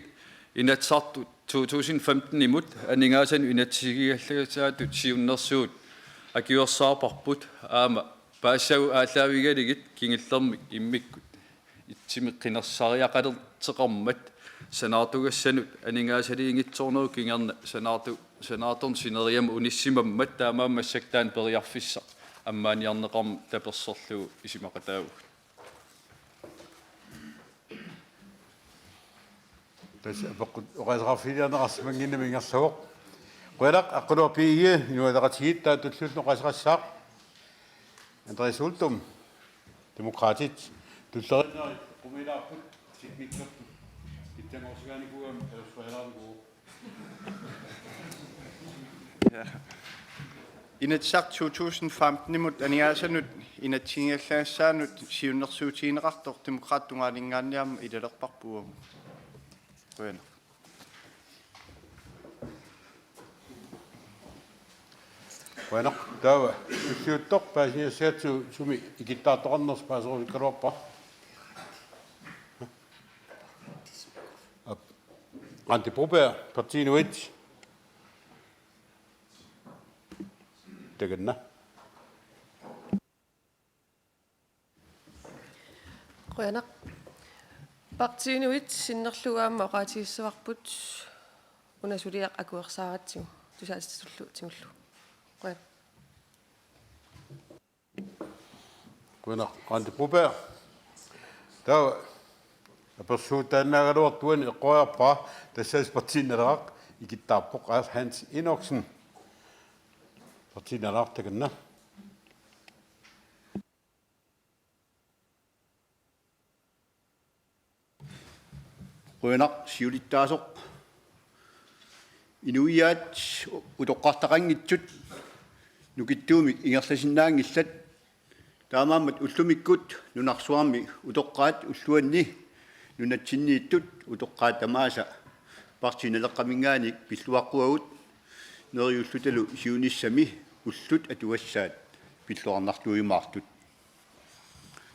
Inatsisartut to tusind femten-imut aningaasanut inatsisigigallagassaatut siunnersuut akuersaarparput, aamma paasissagut aallaavigalugit kingullermik immikkut ittumik qinersisariaqalerteqarmat sanaartugassanut aningaasaliinngitsoornerup kingorna sanaartu-, sanaartorneq sineriamut unissimammat, taamaammat massakkut taanna periarfissaq ammaaniarneqarmat tapersersorlugu isumaqataavugut. Tassa apeqqut-, oqaaseqarfigiliarneqarsimannginnami ingerlavoq. Qujanaq, Aqqaluaq B. Egede, Inuit Ataqatigiit, taava tulliulluni oqaaseqassaaq Andreas Uldum, Demokraatit, tulleriinnarput, qumilaarput, teknikkerput, pitsanngorsagaanikuugami, ajorsorialaarnikuuvoq. Ja. Inatsisartut to tusind femten-imut aningaasanut inatsisigigallagassaanut siunnersuutigineqartoq Demokraatit tungaanninngaanniit aamma ilalerparput uagut. Qujanaq. Qujanaq, taava tulliuttoq paasiniassagatsigu sumi ikittaartoqarnersoq paaserusukkaluarpara? Aap. Randi Broberg, Partii Inuit. Takanna. Qujanaq. Partii Inuit sinnerlugu aamma oqaatigissavarput, una suliaq akuersaaratsigu, tusagassiorlu tigullugu. Qujanaq. Qujanaq, Randi Broberg. Taava apersuutaannaagaluartoq uani eqqoriarpara, tassaasut Partii Naleraq ikittaarpoq, aap, Hans Enoksen. Partii Naleraq, takanna. Qujanaq siulittaasoq. Inuiaat utoqqartaqanngitsut nukittuumik ingerlasinnaanngillat. Taamaammat ullumikkut nunarsuarmi utoqqaat ulluanni nunatsinniittut utoqqaat tamaasa Partii Naleqqaminngaanniit pilluaqquagut neriullutalu siunissami ullut atugassaat pilluarnartuujumaartut.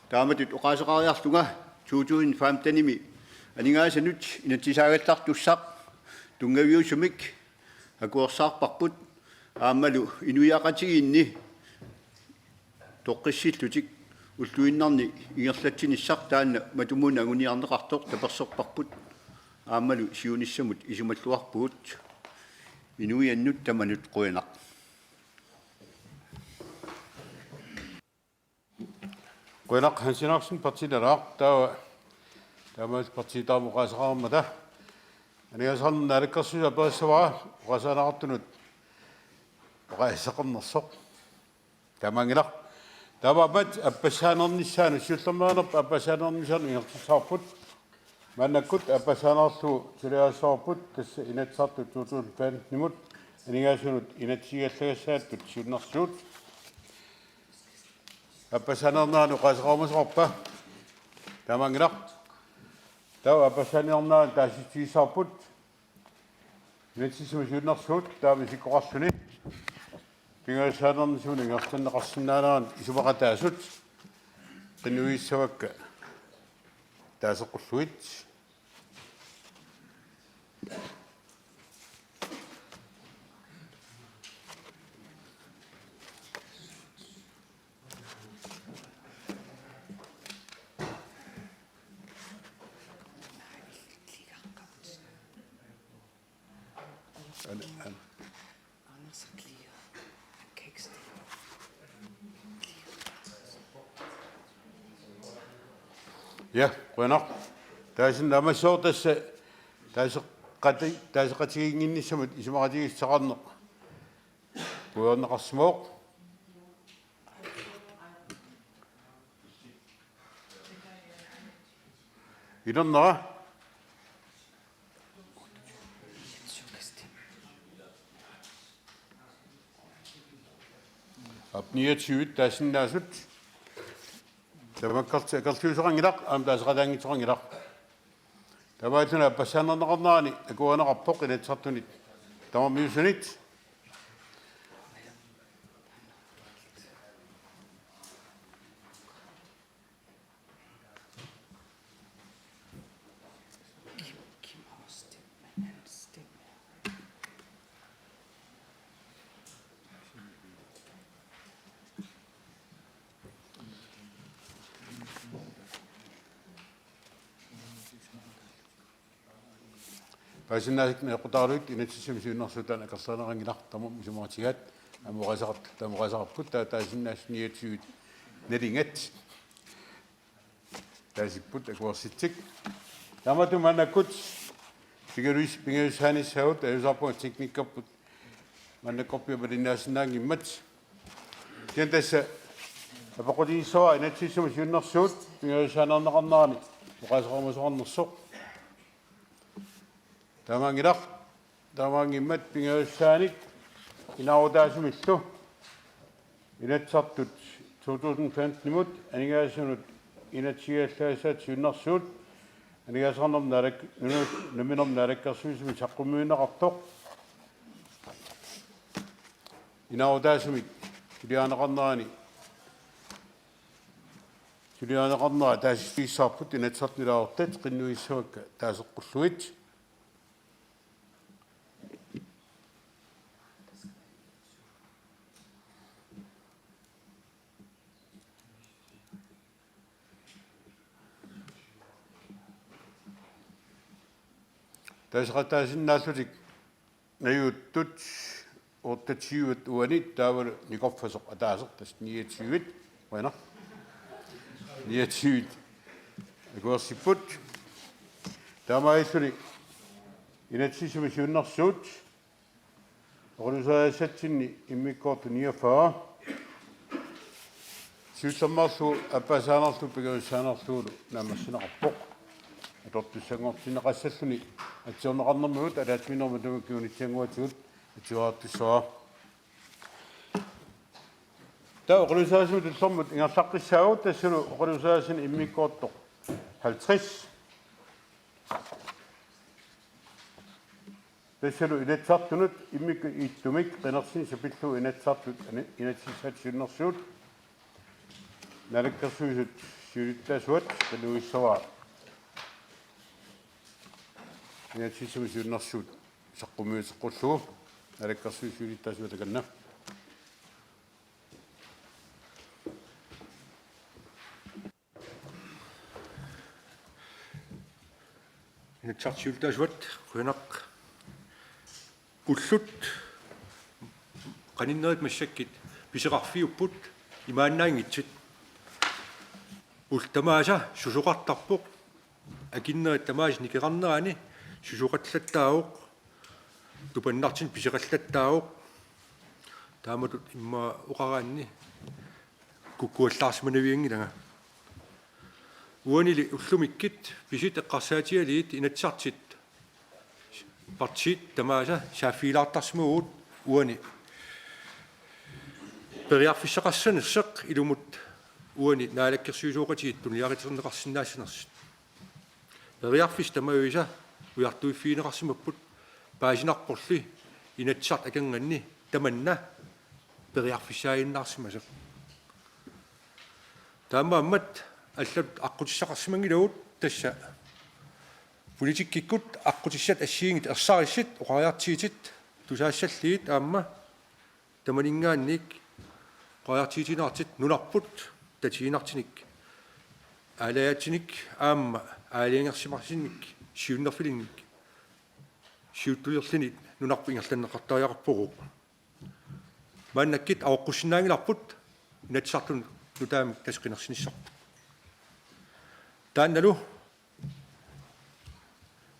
Taamatut oqaaseqariarlunga to tusind femten-imi aningaasanut inatsisaagallartussaq tunngaviusumik akuersaarparput aammalu inuiaqatigiinni toqqissillutik ulluinnarni ingerlatsinissaq taanna matumuuna anguniarneqartoq taperserparput aammalu siunissamut isumalluarpugut. Inuiannut tamanut qujanaq. Qujanaq Hans Enoksen, Partii Naleraq, taava taamaattoq Partii Taama oqaaseqarmata. Aningaasaqarnermut naalakkersuisut aperissavara oqaasaaneqartunut oqaaseqarnersoq. Taamaanngilaq. Taamaammat appassaanernissaanik, siullermeernerput appassaanernissaanik ingerlatissavarput. Maannakkut appassaaneriarlugu suliarissavarput tassa Inatsisartut to tusind femten-imut aningaasanut inatsisigaallagassaattut siunnersuut. Appassaanernissaanik oqaaseqarumasoqarpa? Taamaanngilaq. Taava appassaanernissaanik taasissutigissavarput inatsisissami siunnersuut, taava isikkoqarluni pingajussaanernissaminnut ingerlanneqarsinnaanerannut isumaqataasut qinnuigissavakka taaseqqullugit. Ja, qujanaq. Taasinnaammassooq tassa taaseqati-, taaseqatigiinnginnissamut isumaqatigiissaqarneq puiorneqarsimavoq. Ilernera. Aap, niogtyve taasinnaasut. Tamakkerlutik akerliusoqanngilaq, aamma taaseqataanngitsoqanngilaq. Taamaalluni appassaannerneqarnerani akuerineqarpoq Inatsisartunit tamarmiusunit. Paasinnaasakka najoqqutaaruit inatsisissami siunnersuut taanna akerliusoqanngilaq, tamarmik isumaqatigisaat aamma oqaaseqartut, taama oqaaseqarput, taava taasinnaasut niogtyve nalingat taasipput akuersitsik. Taamatut maannakkut pingajus-, pingajussaanissaagut, ajuusaarpunga teknikkerput maannakkorpiaq malinnaasinnaanngimmat. Kisianni tassa apeqqutigissavara inatsisissami siunnersuut pingajussaanerinneqarnerani oqaaseqarumasoqarnersoq. Taamaanngilaq, taamaanngimmat pingajussaanik inaarutaasumillu Inatsisartut to tusind femten-imut aningaasanut inatsisigaallagassaattut siunnersuut, aningaasaqarnermut naalak-, nunu-, namminermut naalakkersuisumik saqqummiunneqartoq. Inaarutaasumik suliarineqarnerani, suliarineqarnera taasissutigissavarput Inatsisartuni ilaasortat, qinnuigissavakka taaseqqullugit. Taaseqataasinnaallutik najuuttut otteogtyve uani, taavalu nikorfasoq ataaseq tassa niogtyve. Qujanaq. Niogtyve akuersipput. Taamaalilluni inatsisissami siunnersuut oqaluuserisassatsinni immikkoortut niogfyrre. Siullermeerlugu, aappaasaanerlugu, pingajussaanerlugulu naammassineqarpoq. Atortussanngortinneqassalluni atsiorneqarnermigut ataatsimiinnermut tamakkunitsiannguatigut atsiorartussavara. Taava oqaluuserisaasunut tullermut ingerlaqqissaagut, tassalu oqaluuserisaasunut immikkoortoq halvtreds. Tassalu Inatsisartunut immikkut ittumik qinersineq sapillugu Inatsisartut ani-, inatsisissaatit siunnersuut. Naalakkersuisut siulittaasuat qanoq issavaa. Inatsisissami siunnersuut saqqummiuteqqullugu Naalakkersuisut siulittaasuat takanna. Inatsisartut siulittaasuat, qujanaq. Ullut qaninnerit massakkut pisoqarfiupput imaannaanngitsut. Ullut tamaasa susoqartarpoq, akunnerit tamaasa nikeqarnerani susoqallattaavoq, tupannartumik pisoqallattaavoq. Taamatut immaqa oqaraanni kukkuallaarsimanavianngilanga. Uanili ullumikkut pisut eqqarsaatigalugit Inatsisartut partiit tamaasa saaffigilaartarsimavugut uani periarfissaqarsanersoq ilumut uani naalakkersuisooqatigiit tunuliaqiterneqarsinnaassanersut. Periarfissat tamavisa ujartuiffigineqarsimapput, paasinarporli Inatsisartut akornanni tamanna periarfissaajunnaarsimasoq. Taamaammat allatut aqqutissaqarsimanngilagut, tassa politikkikkut aqqutissat assigiinngitsut ersarissut oqariartuutit tusaassallugit aamma tamaninngaanniit oqariartuutigineqartut nunarput tatiginartunik, aalajaatsinik aamma aalajangersimaartunik siunnerfilinnik siuttulerluni nunarput ingerlanneqartariaqarpoq. Maannakkut aqqusinnaanngilarput Inatsisartunut nutaamik tassa qinersinissarput. Taannalu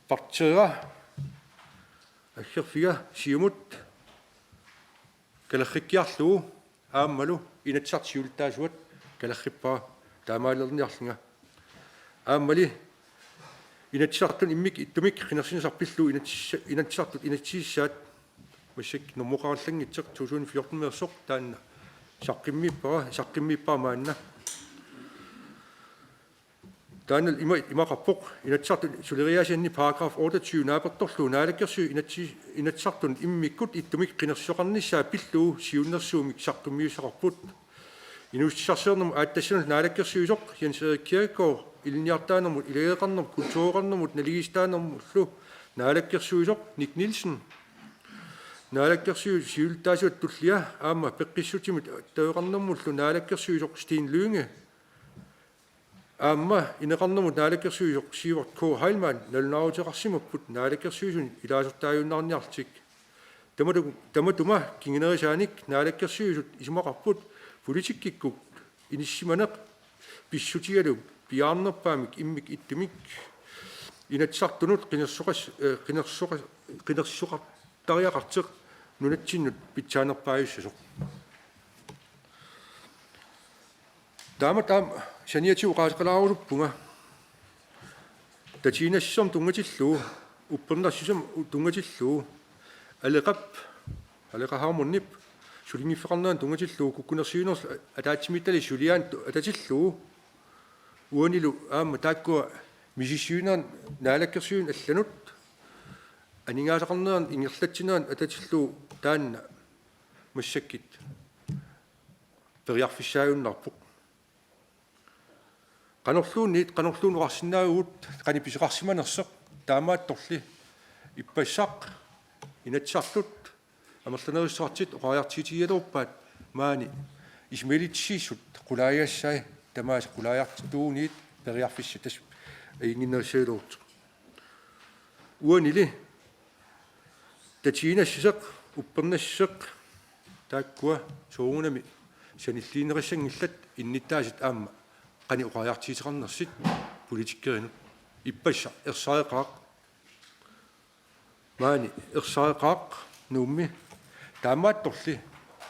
partiera aggerfiga Siumut kalerrikkiarlugu aammalu Inatsisartut siulittaasuat kalerrippara, taamaalerniarlunga. Aammali Inatsisartuni immikkut ittumik qinersineq sapillugu Inatsis-, Inatsisartut inatsisissaat massakkut normoqarallanngitsoq to tusind fjorten-imeersoq, taanna saqqummiippara, saqqummiippara maanna. Taanna ima-, imaqarpoq: Inatsisartut suleriaasianni paragraf otteogtyve naapertorlugu Naalakkersuisut inatsi-, Inatsisartunut immikkut ittumik qinersisoqarnissaa pillugu siunnersuummik saqqummiussaqarput. Inuussutissarsiornermut aatsitassanullu naalakkersuisoq Jens Erik Kirkegaard ilinniartitaanermut, ilageeqarnermut, kultureqarnermut, naligiissititaanermullu naalakkersuisoq Nick Nielsen, naalakkersuisut siulittaasuata tullia aamma peqqissutsimut attaveqarnermullu naalakkersuisoq Steen Lynge, aamma ineqarnermut naalakkersuisoq Sivert K. Heilmann nalunaaruteqarsimapput naalakkersuisuni ilaasortaajunnaarniarlutik. Tamatu-, tamatuma kingunerisaanik naalakkersuisut isumaqarput politikkikkut inissisimaneq pissutigalugu piaarnerpaamik immikkut ittumik Inatsisartunut qinersoqas-, eh, qinersoqas-, qinersoqartariaqartoq nunatsinnut pitsaanerpaajussasoq. Taama taama saniatigut oqaaseqalaarusuppunga. Tatiginnassissamut tunngatillugu, uppernarsissamut tunngatillugu, Aleqap, Aleqa Hammondip sulinngiffeqarnerannut tunngatillugu, kukkunersiuinerlu ataatsimiititaliap suliaanut tu-, atatillugu, uanilu aamma taakkua misissuinerannut naalakkersuisunut allanut aningaasaqarnerannut ingerlatsinerannut atatillugu, taanna massakkut periarfissaajunnaarpoq. Qanorluunniit, qanorluunniit oqarsinnaavugut qanoq pisoqarsimanersoq, taamaattorli ippassaq Inatsisartut amerlanerussuteqartut oqariartuutigigaluarpaat maani isumaliutissiissut qulaajassai, tamaasa qulaajartuttuuniit periarfissat tassa ajunnginnerussaagaluartoq. Uanili tatiginnassiseq, uppernassiseq, taakkua soorunami sanilliineqassanngillat innuttaasut aamma qanoq oqariartuuteqarnersut politikerinut. Ippassaq ersareqaaq. Maani ersareqaaq Nuummi. Taamaattorli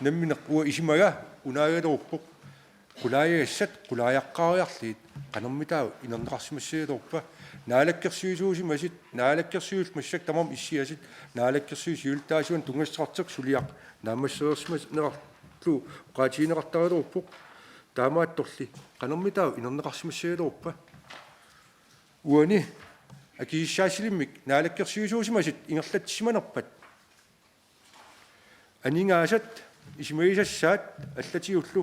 nammineq uanga isumaga unaagaluarpoq qulaajagassat qulaajaqqaariarlugit qanormitaava inerneqarsimassagaluarpa? Naalakkersuisuusimasut, naalakkersuisut massakkut tamarmik issiasut, naalakkersuisut siulittaasuanut tunngassuteqartoq suliaq naammassereersimaneqarlugu oqaatigineqartaraluarpoq. Taamaattorli qanormitaava inerneqarsimassagaluarpa? Uani akisussaassalimmik naalakkersuisuusimasut ingerlatsissimanerpat aningaasat isumagisassaat allatigullu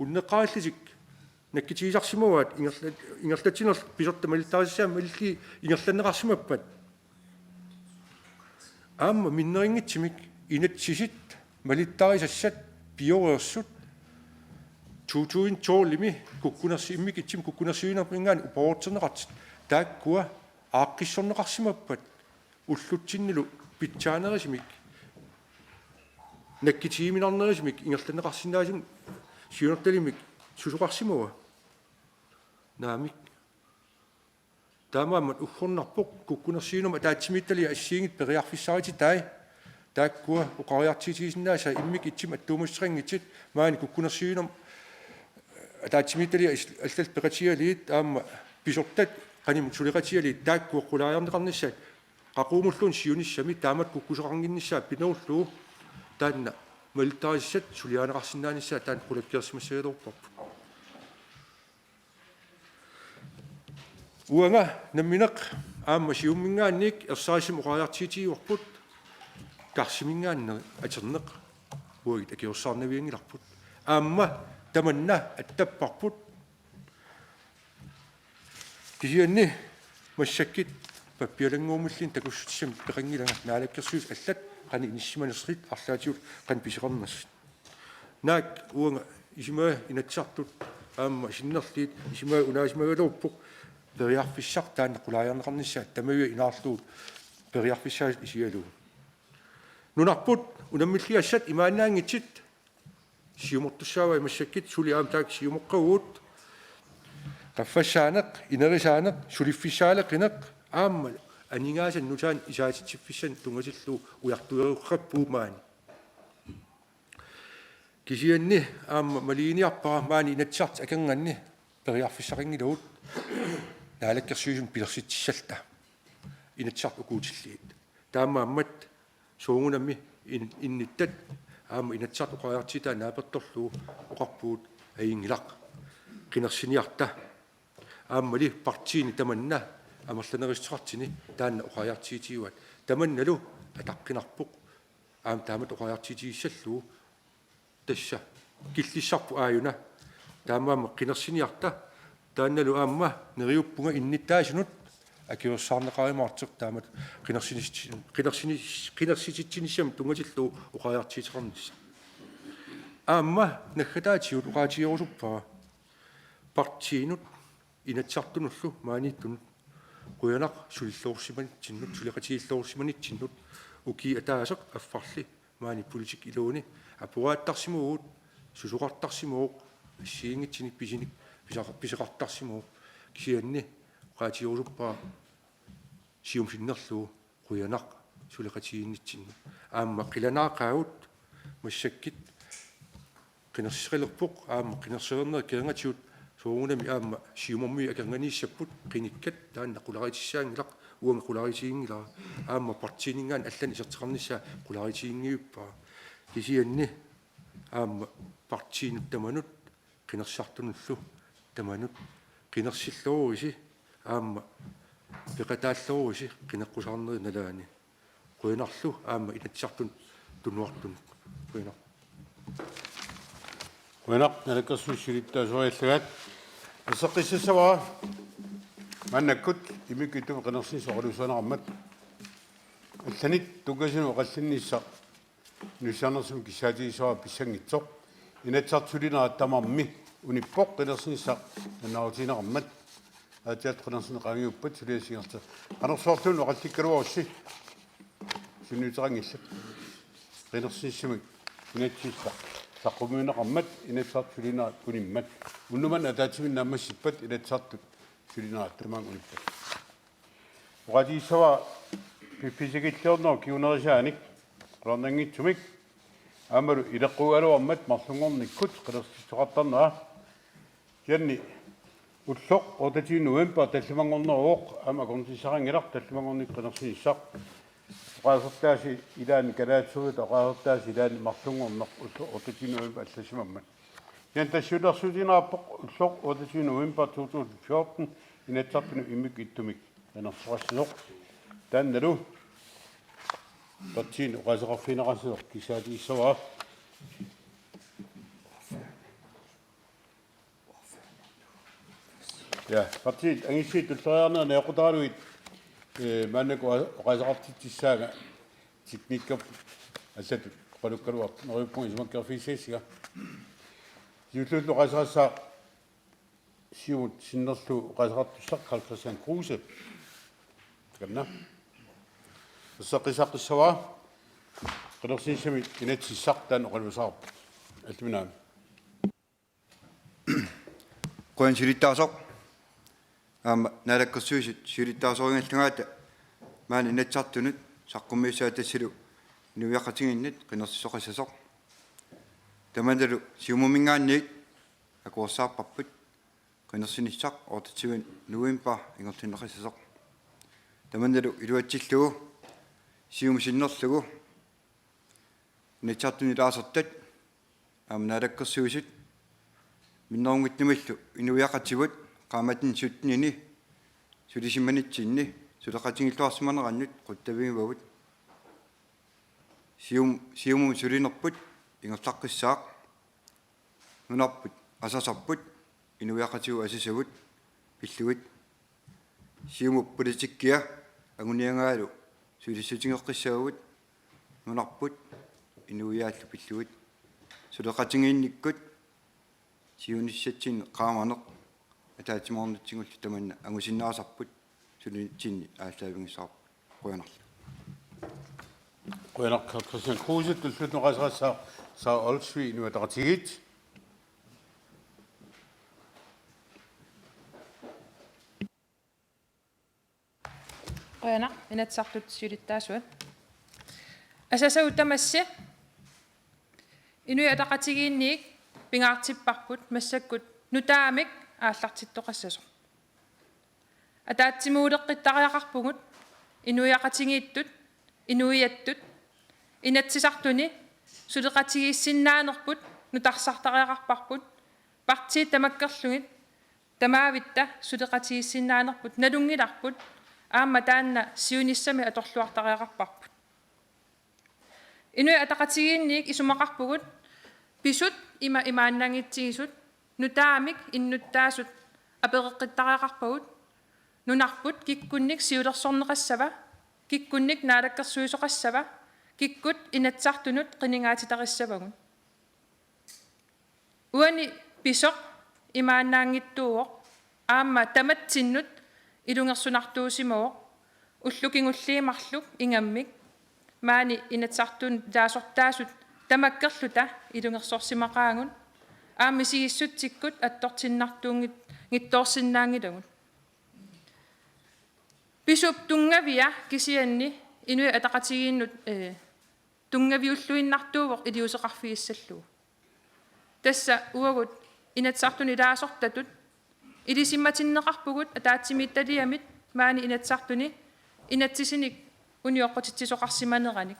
unneqqarillutik nakkutigisarsimavaat ingerla-, ingerlatsinerlu pisortat malittarisassat malillugit ingerlanneqarsimappat. Aamma minnerunngitsumik inatsisit malittarisassat pioreersut to tusind tolv-imi kukkunersi-, immikkut ittumik kukkunersiuinerminngaanniit uparuutserneqartut taakkua aaqqissorneqarsimappat ullutsinnilu pitsaanerusumik nakkutigiminarnerusumik ingerlanneqarsinnaasumik siunertalimmik susoqarsimava? Naamik. Taamaammat uggornarpoq kukkunersiuinermut ataatsimiititaliaq assigiinngitsut periarfissarititai taakkua oqariartuutigisinnaasai immikkut ittumik attuumassuteqanngitsut maani kukkunersiuinermut ataatsimiititaliaq is-, allallu peqatigalugit aamma pisortat qanimut suleqatigalugit taakkua qulaajarneqarnissaat qaqugumiluunniit siunissami taamatut kukkusoqannginnissaa pinerullugu taanna malittarisassat suliarineqarsinnaanissaa taanna qulakkeersimassagaluarparput. Uanga nammineq aamma Siumuminngaanniit ersarissumik oqariartuutigivarput, Karsiminngaanneersoq atorneq uagut akiorsaarnavianngilarput. Aamma tamanna attapparput. Kisianni massakkut pappialanngormilli takussutissamik peqanngilanga naalakkersuisut allat qanoq inissisimanersut arlaatigut qanoq pisoqarnersut. Naak uanga isumaga Inatsisartut aamma sinnerlugit isumaga unaasimagaluarpoq periarfissaq taanna qulaajarneqarnissaa tamaviisa inaarlugu periarfissaasut isigalugu. Nunarput unammilligassat imaannaanngitsut siumortussaavai massakkut suli aamma taakku siumoqqavugut. Qaffassaaneq, inerisaaneq, suliffissaaleqineq aamma aningaasat nutaanik isaatitsiffissanik tunngatillugu ujartueruqqappugut maani. Kisianni aamma maluginiarpara maani Inatsisartut akornanni periarfissaqanngilagut naalakkersuisunut pilersitsissalluta Inatsisartut ukuutillugit. Taamaammat soorunami in-, innittat aamma Inatsisartut oqariartuutaa naapertorlugu oqarpugut ajunngilaq. Qinersiniarta. Aammali partiini tamanna amerlanerussuteqartuni taanna oqariartuutigivaat. Tamannalu ataqqinarpoq. Aamma taamatut oqariartuutigissallugu tassa killissarput aajuna. Taamaammat qinersiniarta. Taannalu aamma neriuppunga innuttaasunut akiorsaarneqarumaartoq taamatut qinersinis-, qinersinis-, qinersititsinissamut tunngatillugu oqariartuuteqarnissaq. Aamma naggataatigut oqaatigerusuppara partiinut Inatsisartunullu maaniittunut qujanaq sulilluarsimanitsinnut, suleqatigiilluarsimanitsinnut ukiup ataaseq affarlu maani politikkiluunniit apugaattarsimavugut, susoqartarsimavoq, assigiinngitsunik pisinik, pisaq-, pisoqartarsimavoq. Kisianni oqaatigerusuppara Siumup sinnerlugu qujanaq suleqatigiinnitsinnut. Aamma qilanaaqaagut massakkut qinersisoqalerpoq aamma qinersisoqarneq kerngatigut soorunami aamma Siumormiut akornanniissapput qinikkat taanna qularitissaanngilaq uanga qularitiginngilara aamma partiininngaanniit allanik isertitaqarnissaa qularitiginngivippara. Kisianni aamma partiinut tamanut qinersisartunullu tamanut qinersilluaritsi aamma peqataalluaritsi qineqqusaarnerup nalaani. Qujanarlu aamma Inatsisartunut tunuartunut. Qujanaq. Qujanaq, naalakkersuisut siulittaasuariallagaat. Erseqqissassavara maannakkut immikkut ittumik qinersinissaq oqaluussaaneqarmat. Allanit tunngasunut oqallinnissaq inussiarnerusumik kissaatigissavara pissanngitsoq. Inatsisartut sulinerat tamarmi unippoq qinersinissaq nalunaarutigineqarmat. Aatsiaat qinersineq qaangiuppat suliassat ingerlatereerput. Qanorsuarluunniit oqallikkaluarussi sunniuteqanngillat. Qinersinissumik inatsisissaq saqqummiunneqarmat Inatsisartut sulinerat unimmat. Unnuk manna ataatsimiinneq naammassippat Inatsisartut sulinerat tamaanga unippat. Oqaatigissavara piffissakilliornerup kingunerisaanik qularnanngitsumik aammalu ileqqugaluarmat marlunngornikkut qinersisoqartarnera. Janni, ulloq otteogtyve november tallimanngorneruvoq, aamma akornutissaqanngilaq tallimanngornikkut qinersinissaq. Oqaasertaasi ilaanni kalaallisut, oqaasertaasi ilaanni marlunngorneq ulloq otteogtyve november allassimammat. Janni, tassa siulersuinerarpoq ulloq otteogtyve november to tusind fjorten Inatsisartunut immikkut ittumik qinersisoqassasoq. Taannalu partiinit oqaaseqarfigineqassasoq kissaatigissavarput. Ja, partiit angusiit tulleriiaarnerit najoqqutaralugit, eh, maannakkut oqa-, oqaaseqartitsissaanga teknikkerput allatut oqalukkaluartoq, neriuppunga isumakkeerfigissagissinga. Siulliullugu oqaaseqassaaq Siumut sinnerlugu oqaaseqartussaq Karl Kristian Kruse. Takanna. Erseqqissaqqissavara qinersinissamik inatsisissaq, taanna oqaluassaqarpoq. Alluminaami. Qujan siulittaasoq. Aamma Naalakkersuisut siulittaasorigaluaratta maani Inatsisartunut saqqummiussaata tassalu inuiaqatigiinnut qinersisoqassasoq. Tamannalu Siumuminngaanniit akuersaarparput qinersinissaq otteogtyve november ingerlanneqassasoq. Tamannalu iluatsillugu Siumut sinnerlugu Inatsisartuni ilaasortat aamma Naalakkersuisut minnerunngitsumiillu inuiaqatigiinnut qaammatini syttenini sulisimanitsinni suleqatigiilluarsimanerannut qutsavigivagut. Sium-, Siumumut sulinerput ingerlaqqissaaq. Nunarput asasarput, inuiaqatigiinnut asasavut pillugit. Siumup politikkia anguniagaalu sulissutigeqqissavagut nunarput inuiaallu pillugit. Suleqatigiinnikkut siunissatsinni qaamaneq ataatsimoornitsigullu tamanna angusinnaasarput sulinitsinni aallaavigissavarput. Qujanarlu. Qujanaq Karl Kristian Kruse. Tulluuttoq oqaaseqassaaq Sara Olsvig, Inuit Ataqatigiit. Qujanaq Inatsisartut siulittaasuat. Asasavut tamassi Inuit Ataqatigiinniit pingaartipparput massakkut nutaamik aallartittoqassasoq. Ataatsimuuleqqittariaqarpugut inuiaqatigiittut, inuiattut, Inatsisartuni suleqatigiissinnaanerput nutarsartariaqarparput, partiit tamakkerlugit tamaavitta suleqatigiissinnaanerput nalunngilarput, aamma taanna siunissami atorluartariaqarparput. Inuit Ataqatigiinniit isumaqarpugut pisut ima imaannaanngitsigisut nutaamik innuttaasut apereqqittariaqarpagut, nunarput kikkunnik siulersorneqassava, kikkunnik naalakkersuisoqassava, kikkut Inatsisartunut qinigaatitarissavagut. Uani pisoq imaannaanngitsuuvoq, aamma tamatsinnut ilungersunartuusimavoq, ullut kingulliit marluk ingammik maani Inatsisartuni ilaasortaasut tamakkerluta ilungersorsimaqaagut, aamma misigissutsikkut attortinnartuunngit-, -ngitsoorsinnaanngilagut. Pisup tunngavia kisianni Inuit Ataqatigiinnut, eh, tunngaviulluinnartuuvoq iliuuseqarfigissallugu. Tassa uagut Inatsisartuni ilaasortatut ilisimatinneqarpugut ataatsimiititaliamit maani Inatsisartuni inatsisinik unioqqutitsisoqarsimaneranik.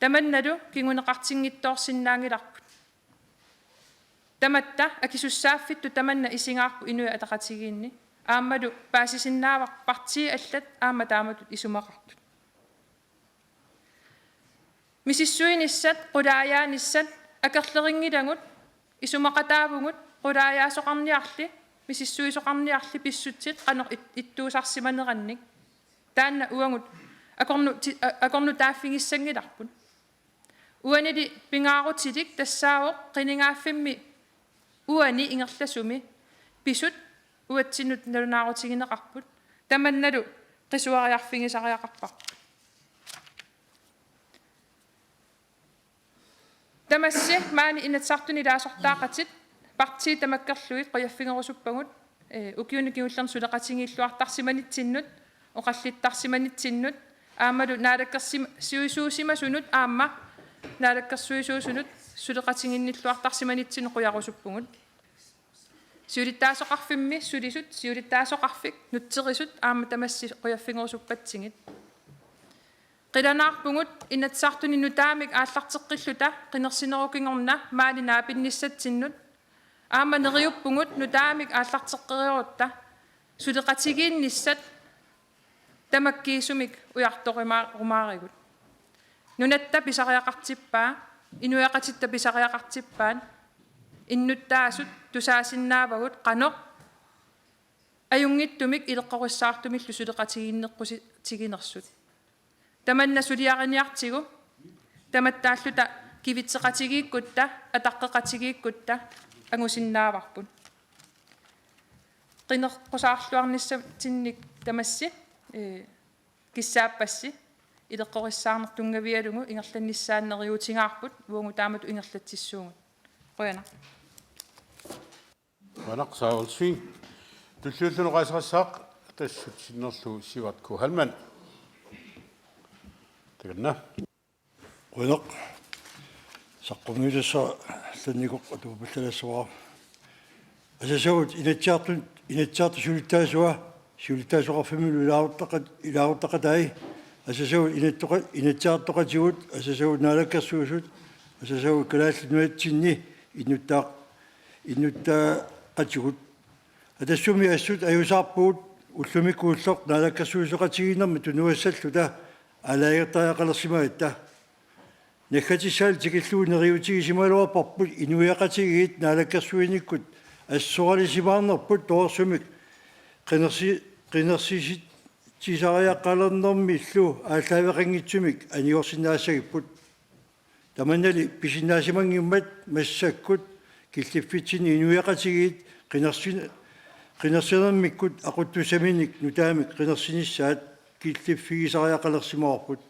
Tamannalu kinguneqartinngitsoorsinnaanngilarput. Tamatta akisussaaffittut tamanna isigaarput Inuit Ataqatigiinni. Aammalu paasisinnaavarput partiit allat aamma taamatut isumaqartut. Misissuinissat, qulaajaanissat akerlerinngilagut, isumaqataavugut qulaajaasoqarniarli, misissuisoqarniarli pissutsit qanoq it-, ittuusarsimanerannik. Taanna uagut akornu-, ti-, a-, akornutaaffigissanngilarput. Uanili pingaarutilik tassaavoq qinigaaffimmi uani ingerlasumi pisut uatsinnut nalunaarutigineqarput, tamannalu qisuariarfigisariaqarparput. Tamassi maani Inatsisartuni ilaasortaaqatit partiit tamakkerlugit qujaffigerusuppagut, eh, ukiuni kingullerni suleqatigiilluartarsimanitsinnut, oqallittarsimanitsinnut, aammalu naalakkersim-, -suisuusimasunut aamma naalakkersuisuusunut suleqatigiinnilluartarsimanitsinnut qujarusuppugut. Siulittaasoqarfimmi sulisut, siulittaasoqarfik, nutserisut aamma tamassi qujaffigerusuppatsigit. Qilanaarpugut Inatsisartuni nutaamik aallarteqqilluta qinersinerukingorna maani naapinnissatsinnut. Aamma neriuppugut nutaamik aallarteqqeriarutta suleqatigiinnissat tamakkiisumik ujartorumaarigut. Nunatta pisariaqartippaa, inuiaqatitta pisariaqartippaat, innuttaasut tusaasinnaavagut qanoq ajunngitsumik ileqqorissaartumillu suleqatigiinneqqutiginersut. Tamanna suliariniartigu, tamattaalluta kivitseqatigiikkutta, ataqqeqatigiikkutta angusinnaavarput. Qineqqusaarluarnissatsinnik tamassi, ee, kissaappassi, ileqqorissaarneq tunngavigalugu ingerlannissaanut neriuutigaarput, uagut taamatut ingerlatsissuugut. Qujanaq. Qujanaq, Sara Olsvig. Tulliulluni oqaaseqassaaq, tassa sinnerlugu Sivert K. Heilmann. Takanna. Qujanaq. Saqqummiussaq Lannikoq atuupallalaassavara. Asasagut Inatsisartut, Inatsisartut siulittaasua, siulittaasoqarfimmilu ilaasortaqa-, ilaasortaqatai, asasagut inattoqa-, inatsisartoqatigut, asasagut naalakkersuisut, asasagut Kalaallit Nunatsinni innuttaa-, innuttaaqatigut. Atassumi assut ajuusaarpugut ullumikkut ulloq naalakkersuisooqatigiinnermi tunuassalluta aalajangertariaqalersimagatta. Naggatissaali tikillugu neriuutigisimagaluarparput inuiaqatigiit naalakkersuinikkut assoralisimaarnerput torersumik qinersi-, qinersisitsisariaqalernermillu aallaaveqanngitsumik anigorsinnaassagipput. Tamannali pisinnaasimanngimmat massakkut killiffitsinni inuiaqatigiit qinersin-, qinersinermikkut aquttussaminik nutaamik qinersinissaat killiffigisariaqalersimavarput.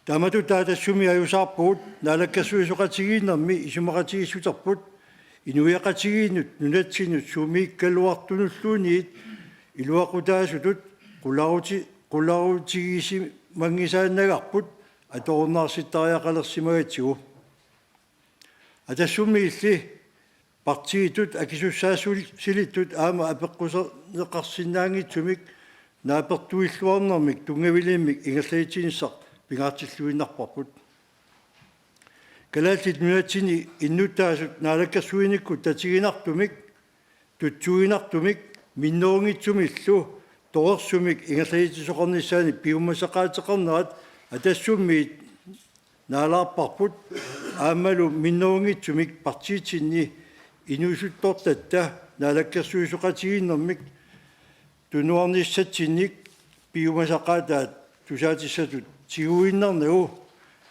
Taamatut taava tassumi ajuusaarpugut naalakkersuisooqatigiinnermi isumaqatigiissuterput inuiaqatigiinnut nunatsinnut sumiikkaluartunulluunniit iluaqutaasutut qularuti-, qularutigisimanngikkaannagarput atorunnaarsittariaqalersimagatsigu. Atassummiilli partiitut akisussaassulittut aamma apeqquserneqarsinnaanngitsumik naapertuilluarnermik tunngavilimmik ingerlatitsinissaq pingaartilluinnarparput. Kalaallit Nunatsinni innuttaasut naalakkersuinikkut tatiginartumik, tutsuiginartumik, minnerunngitsumillu torersumik ingerlatitsisoqarnissaanik piumasaqaateqarnerat Atassummiit naalaarparput aammalu minnerunngitsumik partiitsinni inuusuttortatta naalakkersuisooqatigiinnermik tunuarnissatsinnik piumasaqaataat tusaatissatut tiguinnarnagu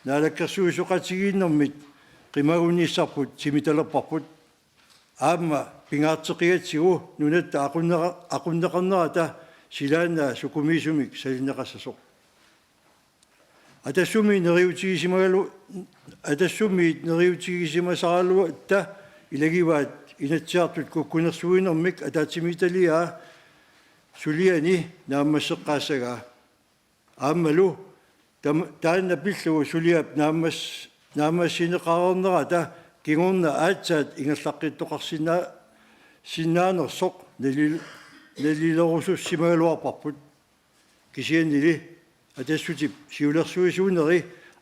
naalakkersuisooqatigiinnermit qimagunissarput timitalerparput. Aamma pingaarteqqigatsigu nunatta aqunneqa-, aqunneqarnerata silaannaat sukumiisumik salinneqassasoq. Atassumi neriuutigisimagalu-, Atassummiit neriuutigisimasaraluatta ilagivaat Inatsisartut kukkunersuinermik ataatsimiititaliaa suliani naammasseqqaassagaa. Aammalu tam-, taanna pillugu suliap naammas-, naammassineqareernerata kingorna aatsaat ingerlaqqittoqarsinnaa-, sinnaanersoq nali-, nalilerusussimagaluarparput. Kisiannili Atassutip siulersuisuuneri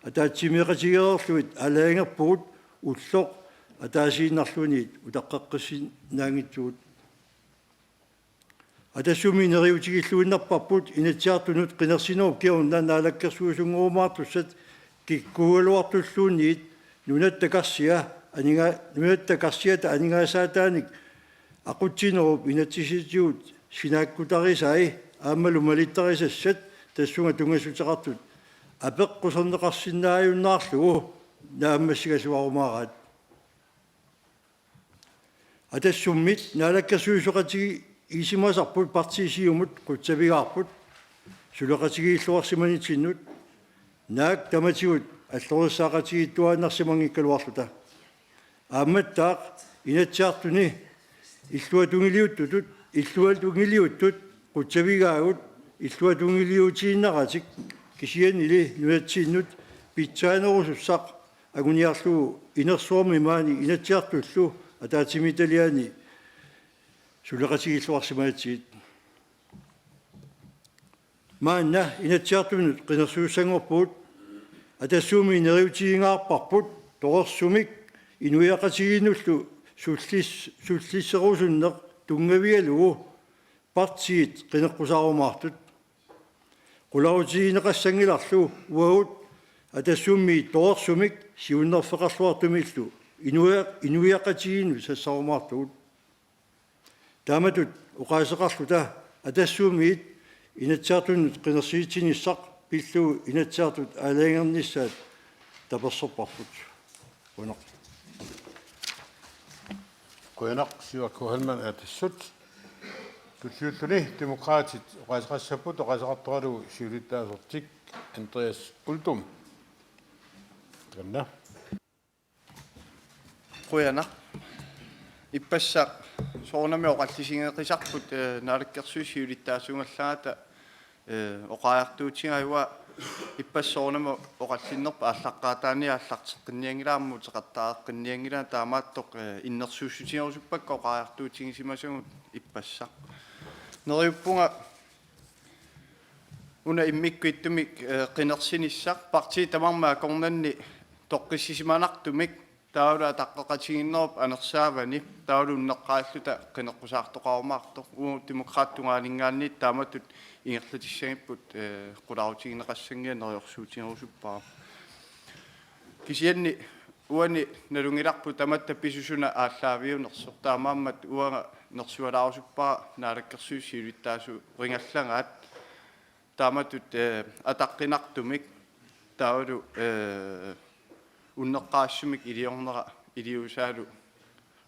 ataatsimeeqatigeereerlugit aalajangerpugut ulloq ataasiinnarluunniit utaqqeqqissinnaanngitsugut. Atassumi neriuutigilluinnarparput Inatsisartunut qinersinerup kingorna naalakkersuisunngorumaartussat kikkuugaluartulluunniit nunatta karsia aninga-, nunatta karsiata aningaasaataanik aqutsinerup inatsisitigut sinaakkutarisai aammalu malittarisassat tassunga tunngassuteqartut apeqquserneqarsinnaajunnaarlugu naammassigasuarumaaraat. Atassummi naalakkersuisooqatigiissimasarput partiit Siumut qutsavigaarput suleqatigiilluarsimanitsinnut, naak tamatigut allorisaaqatigiittuaannarsimanngikkaluarluta. Aammattaaq Inatsisartuni illuatungiliuttutut, illuatungiliuttut qutsavigaagut illuatungiliutiinnaratik, kisiannili nunatsinnut pitsaanerusussaq anguniarlugu inersuarmi maani Inatsisartullu ataatsimiititaliaani suleqatigiilluarsimagatsigit. Maanna Inatsisartunut qinersisussanngorpugut, Atassummi neriuutigingaarparput torersumik inuiaqatigiinnullu sullis-, sullisserusunneq tunngavigalugu partiit qineqqusaarumaartut. Qularutigineqassanngilarlu uagut Atassummi torersumik siunnerfeqarluartumillu inuia-, inuiaqatigiinnut sassarumaartugut. Taamatut oqaaseqarluta Atassummiit Inatsisartunut qinersisitsinissaq pillugu Inatsisartut aalajangernissaat taperserparput. Qujanaq. Qujanaq, Siva K. Hallmann, Atassut. Tulliulluni Demokraatit oqaaseqassapput, oqaaseqartoralugu siulittaasortik Andreas Uldum. Takanna. Qujanaq. Ippassaq soorunami oqallisigeqisarput, eh, Naalakkersuisut siulittaasuugallaratta, eh, oqariartuutigaara. Ippassaq soorunami oqallinnerput aallaqqaataaniit aallarteqqinnianngilaq aamma uteqattaaqqinnianngilaq, taamaattoq, eh, innersuussutigerusuppakka oqariartuutigisimasagut ippassaq. Neriuppunga una immikkut ittumik, eh, qinersinissaq partiit tamarmik akornanni toqqissisimanartumik, taavalu ataqqeqatigiinnerup anersaavani, taavalu unneqqarilluta qineqqusaartoqarumaartoq, uagut Demokraatit tungaaninngaanniit taamatut ingerlatissagipput, eh, qularutigineqassanngilat, neriorsuutigerusuppara. Kisianni uani nalunngilarput tamatta pisussuna aallaaviunersoq, taamaammat uanga nersualaarusuppara Naalakkersuisut siulittaasuugallaraatta. Taamatut, eh, ataqqinartumik taavalu, eh, unneqqarissumik iliornera iliuusaalu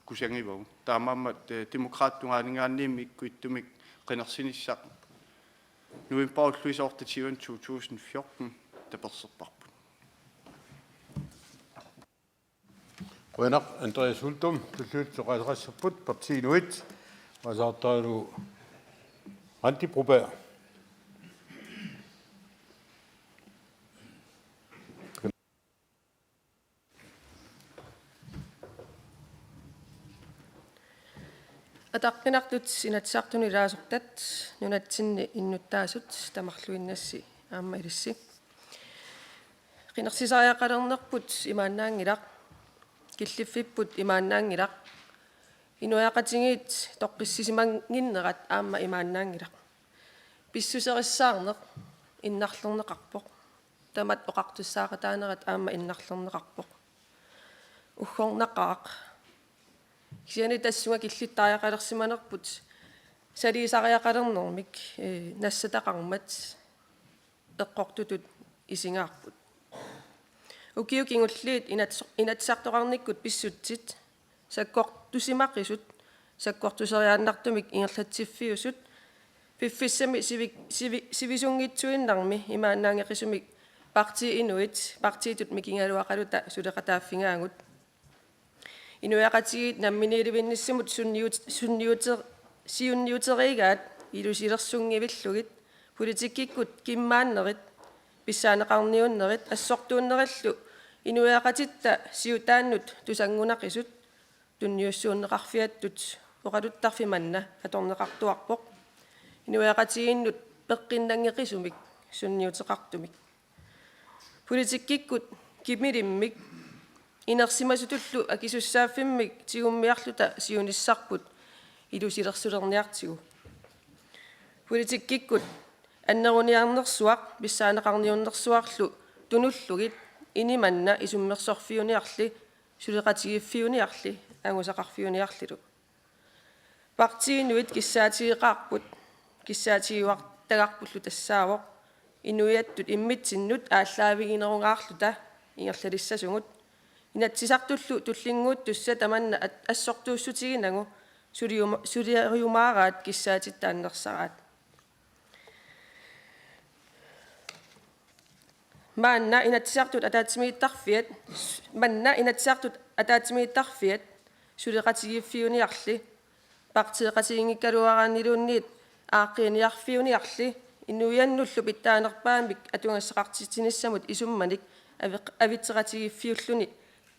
kusagivagut. Taamaammat, eh, Demokraatit tungaaninngaanniit immikkut ittumik qinersinissaq novembarip ulluisa otteogtyvende to tusind fjorten taperserparput. Qujanaq, Andreas Uldum. Tulliullutik oqaaseqassapput Partii Inuit, oqaaseqartoralugu Randi Broberg. Ataqqinartut Inatsisartuni ilaasortat, nunatsinni innuttaasut, tamarluinnassi aamma ilissi. Qinersisariaqalernerput imaannaanngilaq, killiffipput imaannaanngilaq, inuiaqatigiit toqqissisimannginnerat aamma imaannaanngilaq. Pissuserissaarneq innarlerneqarpoq. Tamat oqartussaaqataanerat aamma innarlerneqarpoq. Uggornaqaaq. Kisianni tassunga killittariaqalersimanerput saliisariaqalernermik, eh, nassataqarmat eqqortutut isigaarput. Ukiut kingulliit inats-, inatsisartoqarnikkut pissutsit sakkortusimaqisut, sakkortuseriaannartumik ingerlatsiffiusut, piffissami sivi-, sivi-, sivisunngitsuinnarmi imaannaanngeqisumik Partii Inuit partiitut mikigaluaqaluta suleqataaffigaagut. Inuiaqatigiit namminiilivinnissamut sunniut-, sunniuter-, siunniuteriigaat ilusilersunngivillugit, politikkikkut kimmaannerit, pissaaneqarniunnerit assortuunnerillu inuiaqatitta siutaannut tusanngunaqisut, tunniussuunneqarfiattut oqaluttarfik manna atorneqartuarpoq, inuiaqatigiinnut peqqinnanngeqisumik sunniuteqartumik. Politikkikkut kimilimmik inersimasutullu akisussaaffimmik tigummiarluta siunissarput ilusilersulerniartigu. Politikkikkut anneruniarnersuaq pissaaneqarniunnersuarlu tunullugit, ini manna isummersorfiuniarli, suleqatigiiffiuniarli, angusaqarfiuniarlilu. Partii Inuit kissaatigeqaarput, kissaatigiuartagarpullu tassaavoq inuiattut immitsinnut aallaaviginerugaarluta ingerlalissasugut. Inatsisartullu tullinnguuttussat tamanna at-, assortuussutiginagu suliuma-, suleriumaaraat kissaatitta annersaraat. Maanna Inatsisartut ataatsimiittarfiat, maanna Inatsisartut ataatsimiittarfiat suleqatigiiffiuniarli, partiiqatiginngikkaluaraanniluunniit aaqqiiniarfiuniarli, inuiannullu pitsaanerpaamik atugassaqartitsinissamut isummanik avi-, avitseqatigiiffiulluni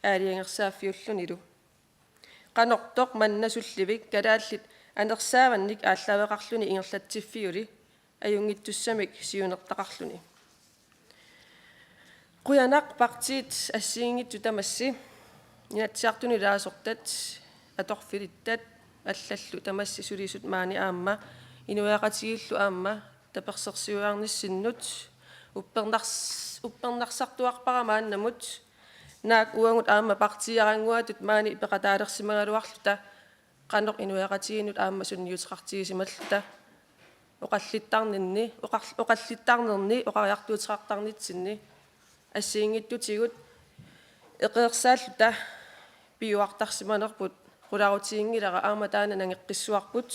aalajangersaaffiullunilu. Qanortoq manna sullivik kalaallit anersaavannik aallaaveqarluni ingerlatsiffiuli ajunngitsussamik siunertaqarluni. Qujanaq partiit assigiinngitsut tamassi, Inatsisartuni ilaasortat, atorfilittat, allallu tamassi sulisut maani aamma inuiaqatigiillu aamma tapersersuiarnissinnut, uppernars-, uppernarsartuarpara maannamut, naak uagut aamma partiiarannguatut maani peqataalersimagaluarluta qanoq inuiaqatigiinnut aamma sunniuteqartigisimalluta, oqallittarninni, oqar-, oqallittarnerni oqariartuuteqartarnitsinni assigiinngitsutigut eqeersaalluta piuartarsimanerput qularutiginngilara, aamma taanna nangeqqissuarput,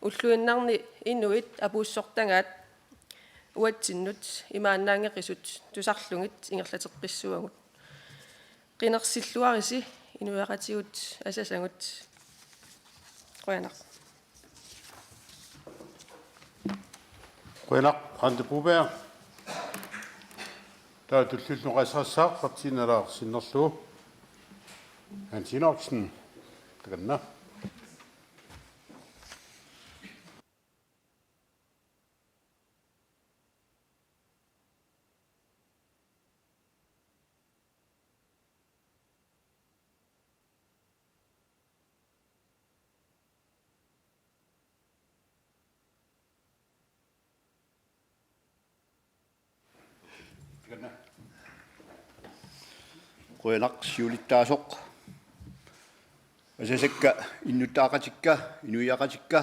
ulluinnarni inuit apuussortagaat uatsinnut imaannaanngeqisut tusarlugit ingerlateqqissuagut. Qinersilluarisi inuiaqatigiit asasagut. Qujanaq. Qujanaq, Randi Broberg. Taava tulliullugu oqaaseqassaaq partiinalaarsinnerlu. Hans Enoksen, takanna. Qujanaq siulittaasoq. Asasakka, innuttaaqatikka, inuiaqatikka,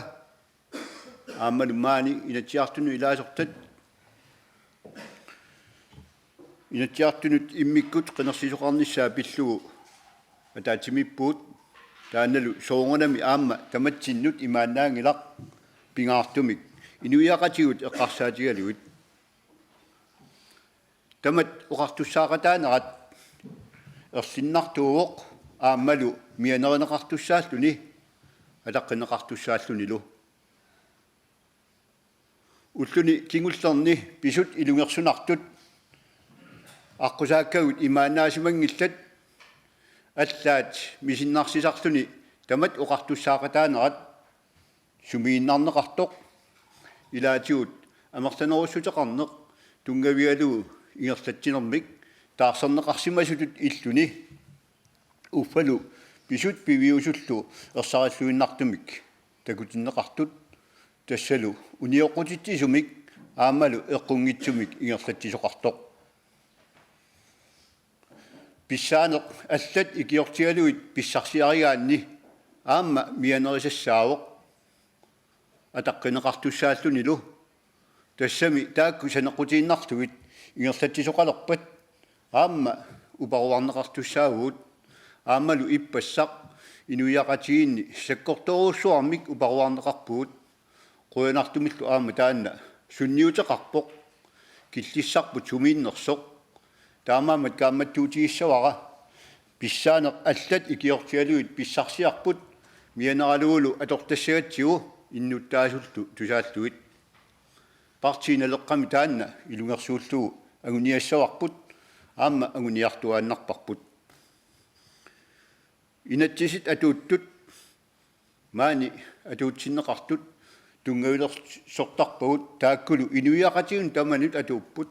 aammalu maani Inatsisartunut ilaasortat, Inatsisartunut immikkut qinersisoqarnissaa pillugu ataatsimiippugut, taannalu soorunami aamma tamatsinnut imaannaanngilaq, pingaartumik inuiaqatigiit eqqarsaatigalugit. Tamat oqartussaaqataanerat erlinnartuuvoq aammalu mianerineqartussaalluni ataqqinneqartussaallunilu. Ulluni kingullerni pisut ilungersunartut aqqusaakkagut imaannaasimanngillat, allaat misinnarsisarluni tamat oqartussaaqataanerat sumiinnarneqartoq, ilaatigut amerlanerussuteqarneq tunngavigalugu ingerlatsinermik taarserneqarsimasutut illuni. Uffalu pisut piviusullu ersarilluinnartumik takutinneqartut, tassalu unioqqutitsisumik aammalu eqqunngitsumik ingerlatsisoqartoq. Pissaaneq allat ikiortigalugit pissarsiarigaanni aamma mianerisassaavoq ataqqinneqartussaallunilu. Tassami taakku saneqqutiinnarlugit ingerlatsisoqalerpat aamma uparuarneqartussaavugut. Aammalu ippassaq inuiaqatigiinni sakkortoorujussuarmik uparuarneqarpugut. Qujanartumillu aamma taanna sunniuteqarpoq, killissarput sumiinnersoq. Taamaammat kaammattuutigissavara, pissaaneq allat ikiortigalugit pissarsiarput mianeralugulu atortassagatsigu innuttaasullu tusaallugit. Partii Naleqqami taanna ilungersuullugu anguniassavarput, aamma anguniartuaannarparput. Inatsisit atuuttut, maani atuutsinneqartut tunngavilersortarpagut, taakkulu inuiaqatigiinnut tamanut atuupput.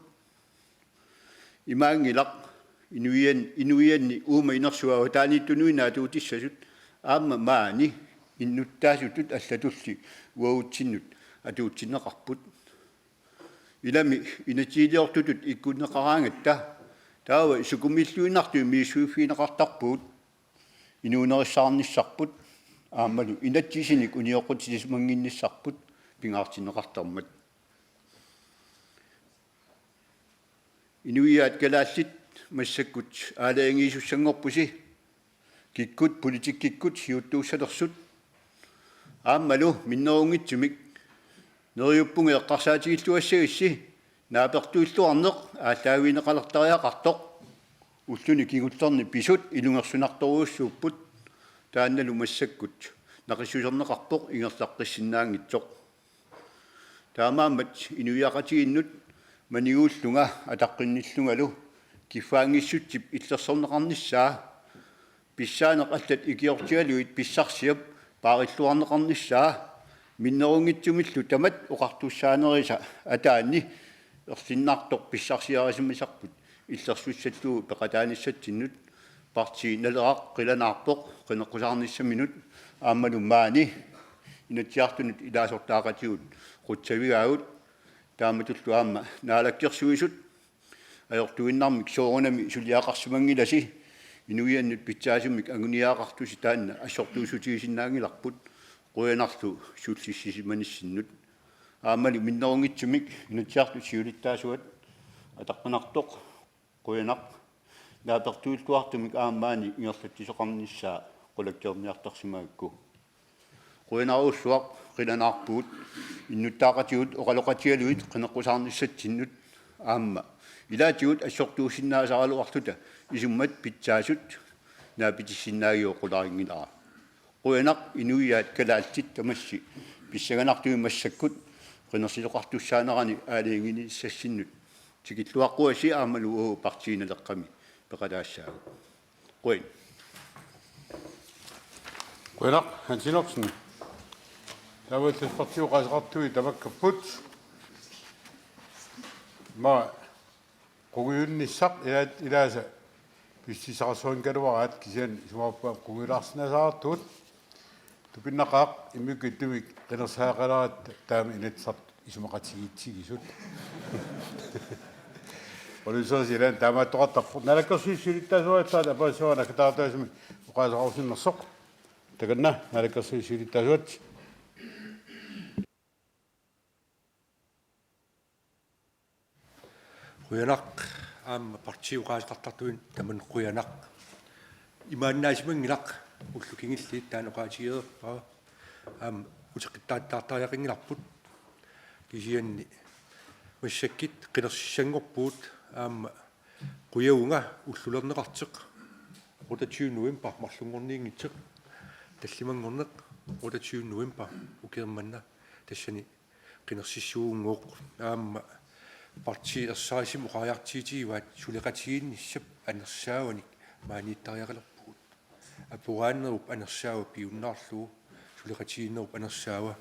Imaanngilaq inuian-, inuianni uuma inersuup avataaniittunuinnaq atuutissasut aamma maani innuttaasutut allatulli uagutsinnut atuutsinneqarput. Ilami inatsisiliortutut ikkunneqaraangatta taava sukumiilluinnartumik misissuiffigineqartarpugut, inuunerissaarnissarput aammalu inatsisinik unioqqutissimannginnissarput pingaartinneqartarmat. Inuiaat kalaallit massakkut aalajangiisussanngorpusi, kikkut politikkikkut siuttuussalersut. Aammalu minnerunngitsumik neriuppunga eqqarsaatigilluassagissi naapertuilluarneq aallaavigineqalertariaqartoq. Ulluni kingullerni pisut ilungersunartorujussuupput, taannalu massakkut naqissuserneqarpoq ingerlaqqissinnaanngitsoq. Taamaammat inuiaqatigiinnut maniguullunga ataqqinnillungalu kiffaanngissutsip illersorneqarnissaa, pissaaneq allat ikiortigalugit pissarsiap paarilluarneqarnissaa, Minnerunngitsumillu tamatta oqartussaanerisa ataani erlinnartoq pissarsiarisimasarput illersussatut peqataanissatsinnut Partii Naleraq qilanaarpoq qineqqusaarnissaminut aammalu maani Inatsisartunut ilaasortaaqatigut qutsavigaagut, taamatullu aamma Naalakkersuisut ajortuinnarmik soorunami suliaqarsimanngilasi, inuiannut pitsaasumik anguniagaqartusi taanna assortuussutigisinnaanngilarput, qujanarlu sullissisimanissannut. Aammalu minnerunngitsumik Inatsisartut siulittaasuat ataqqinartoq, qujanaq, naapertuuttuartumik aamma maani ingerlatsisoqarnissaa qulakkeerniartarsimagakku. Qujanarujussuaq, qilanaarpugut innuttaaqatigut oqaloqatigalugit qineqqusaarnissatsinnut aamma ilaatigut assortuussinnaasaraluarluta isummat pitsaasut naapitissinnaagiuk qularinngilara. Qujanaq inuiaat kalaallit tamassi pissanganartumik massakkut qinersisoqartussaanerani aalajangiinissassinnut. Tikilluaqquassi aammalu uagut Partii Naleqqami peqataassaagut. Qujan. Qujanaq, Hans Enoksen. Taavalu Partii oqaaseqartui tamakkerput. Ima qungujunnissaq ilaat, ilaasa pissutissaqarsuanngikkaluaraat, kisianni isumaqarpunga qungujulaarsinnaasaqartugut. Tupinnaqaaq immikkut ittumik qinersiaqalaaratta taama Inatsisartut isumaqatigiitsigisut. Olusooq ilaanni taamaattoqartarpoq. Naalakkersuisut siulittaasuat aatsaat apassuarnaq kitaartaasumik oqaaseqarusunnersoq. Takanna, Naalakkersuisut siulittaasuat. Qujanaq, aamma partiit oqaaseqartartut tamanna qujanaq. Imaannaasimanngilaq, ullut kingulliit taanna oqaatigereerpara, aamma uteqqittaartariaqanngilarput. Kisianni massakkut qinersissanngorpugut, aamma qujavunga ullulerneqartoq otteogtyvende november marlunngorniunngitsoq, tallimanngorneq otteogtyvende november ukiormanna, tassani qinersissuunngooq, aamma partiit ersarissumik oqariartuutigivaat suleqatigiinnissap anersaavanik maaniittariaqalerpugut. Aporaannerup anersaava piunnaarlugu suleqatigiinnerup anersaava.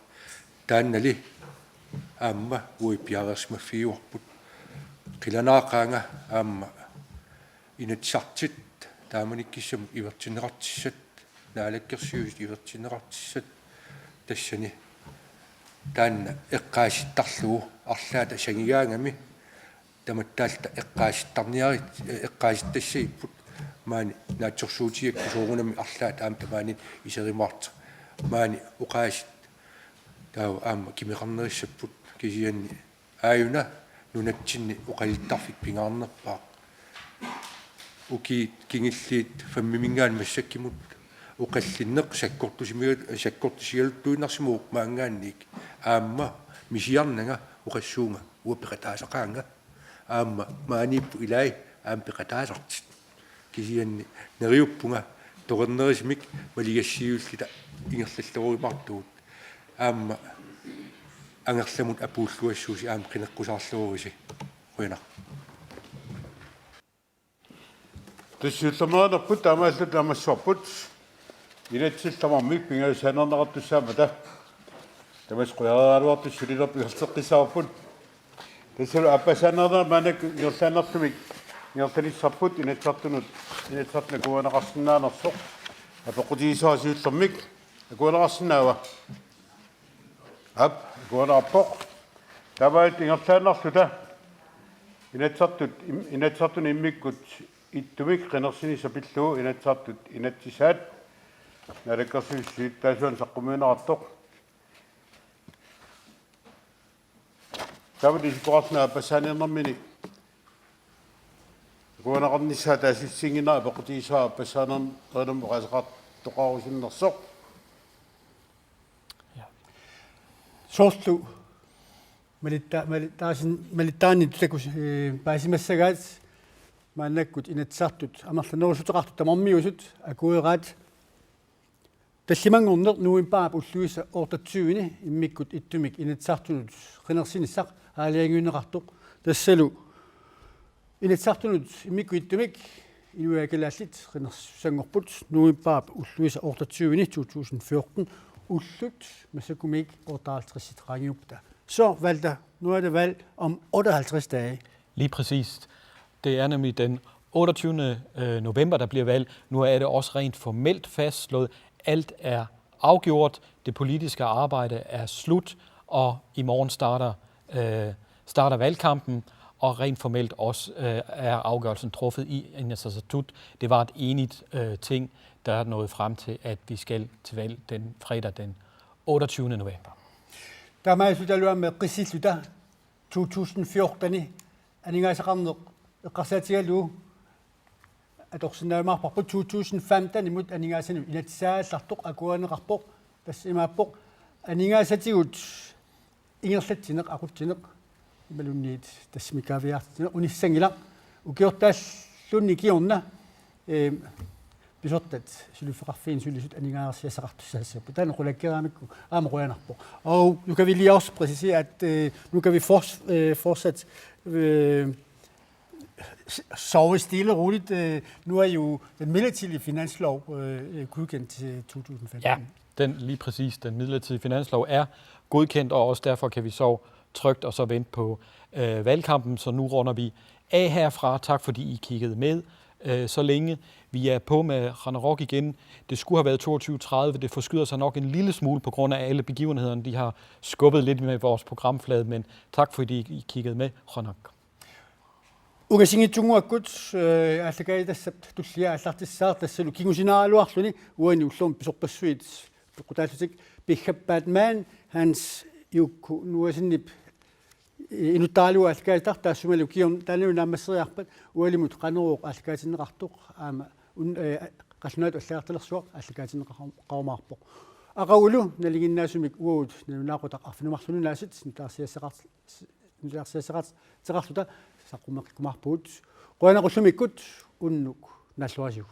Taannali aamma uagut piareersimaffigivarput. Qilanaaqaanga aamma Inatsisartut taamanikkissamut ivertinneqartussat, Naalakkersuisut ivertinneqartussat, tassani taanna eqqaasittarlugu arlaata sangigaangami tamattaalluta eqqaasittarniarit-, eqqaasittassaapput, maani naatsorsuutigigakku soorunami arlaat aamma tamaaniit iserumaartoq. Maani oqaasii taava aamma kimeqarnerissapput, kisianni aajuna nunatsinni oqaluttarfik pingaarnerpaaq. Ukiut kingulliit femiminngaanniit massakkumut oqallinneq sakkortusimi-, sakkortusigaluttuinnarsimavoq maanngaanniit, aamma misiarnanga oqassuunga uanga peqataasaqaanga, aamma maaniipput ilaat aamma peqataasartut. Kisianni neriuppunga toqornerusumik maligassiuulluta ingerlallerumaartugut. Aamma angerlamut apuulluassuusi aamma qineqqusaarluaritsi. Qujanaq. Tassa siullermeerinerput taamaalluta naammassivarput. Inatsisillu tamarmik pingajussaanneqartussaammata. Tamassi qujareeraluartut sulinerput ingerlateqqissavarput. Tassalu aappassaanneerneq maannakkut ingerlaannartumik ingerlanissarput Inatsisartunut, Inatsisartut akuerineqarsinnaanersoq. Apeqqutigisara siullermik akuerineqarsinnaava? Aap, akuerineqarpoq. Taamaalilluta ingerlaannarluta Inatsisartut im-, Inatsisartunut immikkut ittumik qinersinissaq pillugu Inatsisartut inatsisaat Naalakkersuisut siulittaasuanut saqqummiunneqartoq. Taava isikkoqarsinnaavoq aappassaaniinnermini akuerineqarnissaa taasissutiginnginnera, apeqqutigisara aappassaaniinnermut oqaaseqartoqarusunnersoq. Ja. Soorlu malitta-, malittaasin-, malittaanni tutakus-, ee, paasimassagaat maannakkut Inatsisartut amerlanerussuteqartut tamarmiusut akueraat tallimanngorneq novembarip ulluisa otteogtyvende immikkut ittumik Inatsisartunut qinersinissaq aalajangiunneqartoq. Tassalu Inatsisartunut immikkut ittumik inuiaat kalaallit qinersisussanngorput novembarip ulluisa otteogtyvende to tusind fjorten Ullut massakkut otteoghalvtredsiteqanngippugut. Så, Walter, nu er det valg om otteoghalvtreds dage. Lige præcis. Det er nemlig den otteogtyvende øh, november, der bliver valg. Nu er det også rent formelt fastslået. Alt er afgjort. Det politiske arbejde er slut, og i morgen starter, øh, starter valgkampen, og rent formelt også øh, er afgørelsen truffet i Inatsisartut. Det var et enigt øh, ting, der nåede frem til, at vi skal til valg den fredag den otteogtyvende november. Taamaasillutalu aamma qissilluta to tusind fjorten aningaasaqarneq eqqarsaatigalugu atorsinnaajumaarparput to tusind femten-imut aningaasanut inatsisaagallartoq akuerineqarpoq, tassa imaappoq aningaasatigut ingerlatsineq, aqutsineq, imaluunniit tassami kaaviiaartitsineq unissanngilaq, ukiortaallunnik kingorna, eem, pisortat suliffeqarfiini sulisut aningaasarsiassaqartussaassapput. Taanna qulakkeeraangakku aamma qujanarpoq. Og nu kan vi lige også præcisere, at øh, nu kan vi fors, øh, fortsat øh, s- sove stille og roligt. Øh, nu er jo den midlertidige finanslov øh, øh, godkendt til to tusind femten. Ja, den, lige præcis den midlertidige finanslov er godkendt, og også derfor kan vi sove trygt og så vente på øh, valgkampen. Så nu runder vi af herfra. Tak fordi I kiggede med øh, så længe. Vi er på med Qanorooq igen. Det skulle have været toogtyve tredive. Det forskyder sig nok en lille smule på grund af alle begivenhederne. De har skubbet lidt med vores programflade, men tak fordi I kiggede med. Qanorooq. Ungasinngitsunnguakkut øh, aallakaatitassap tullia aallartissaaq, tassalu kingusinaaraluarluni uani ullormut pisorpassuit peqqutaallutik. Piggappaat maani Hans Juukku Nuasinnip inuttaralugu aallakaatitar, taassumalu kingorna taannalu naammasseriarpat ualimut Qanorooq aallakaatinneqartoq aamma un- øh, qallunaatut allagartalersuaq aallakaatinneqarumaarpoq. Aqagulu nalinginnaasumik uagut nalunaaqutaq arfineq-marlunut aasiit nutaarsiassaqart- nutaarsiassaqarteqarluta saqqummeqqikkumaarpugut. Qujanaq ullumikkut, unnuk naalluarisiuk.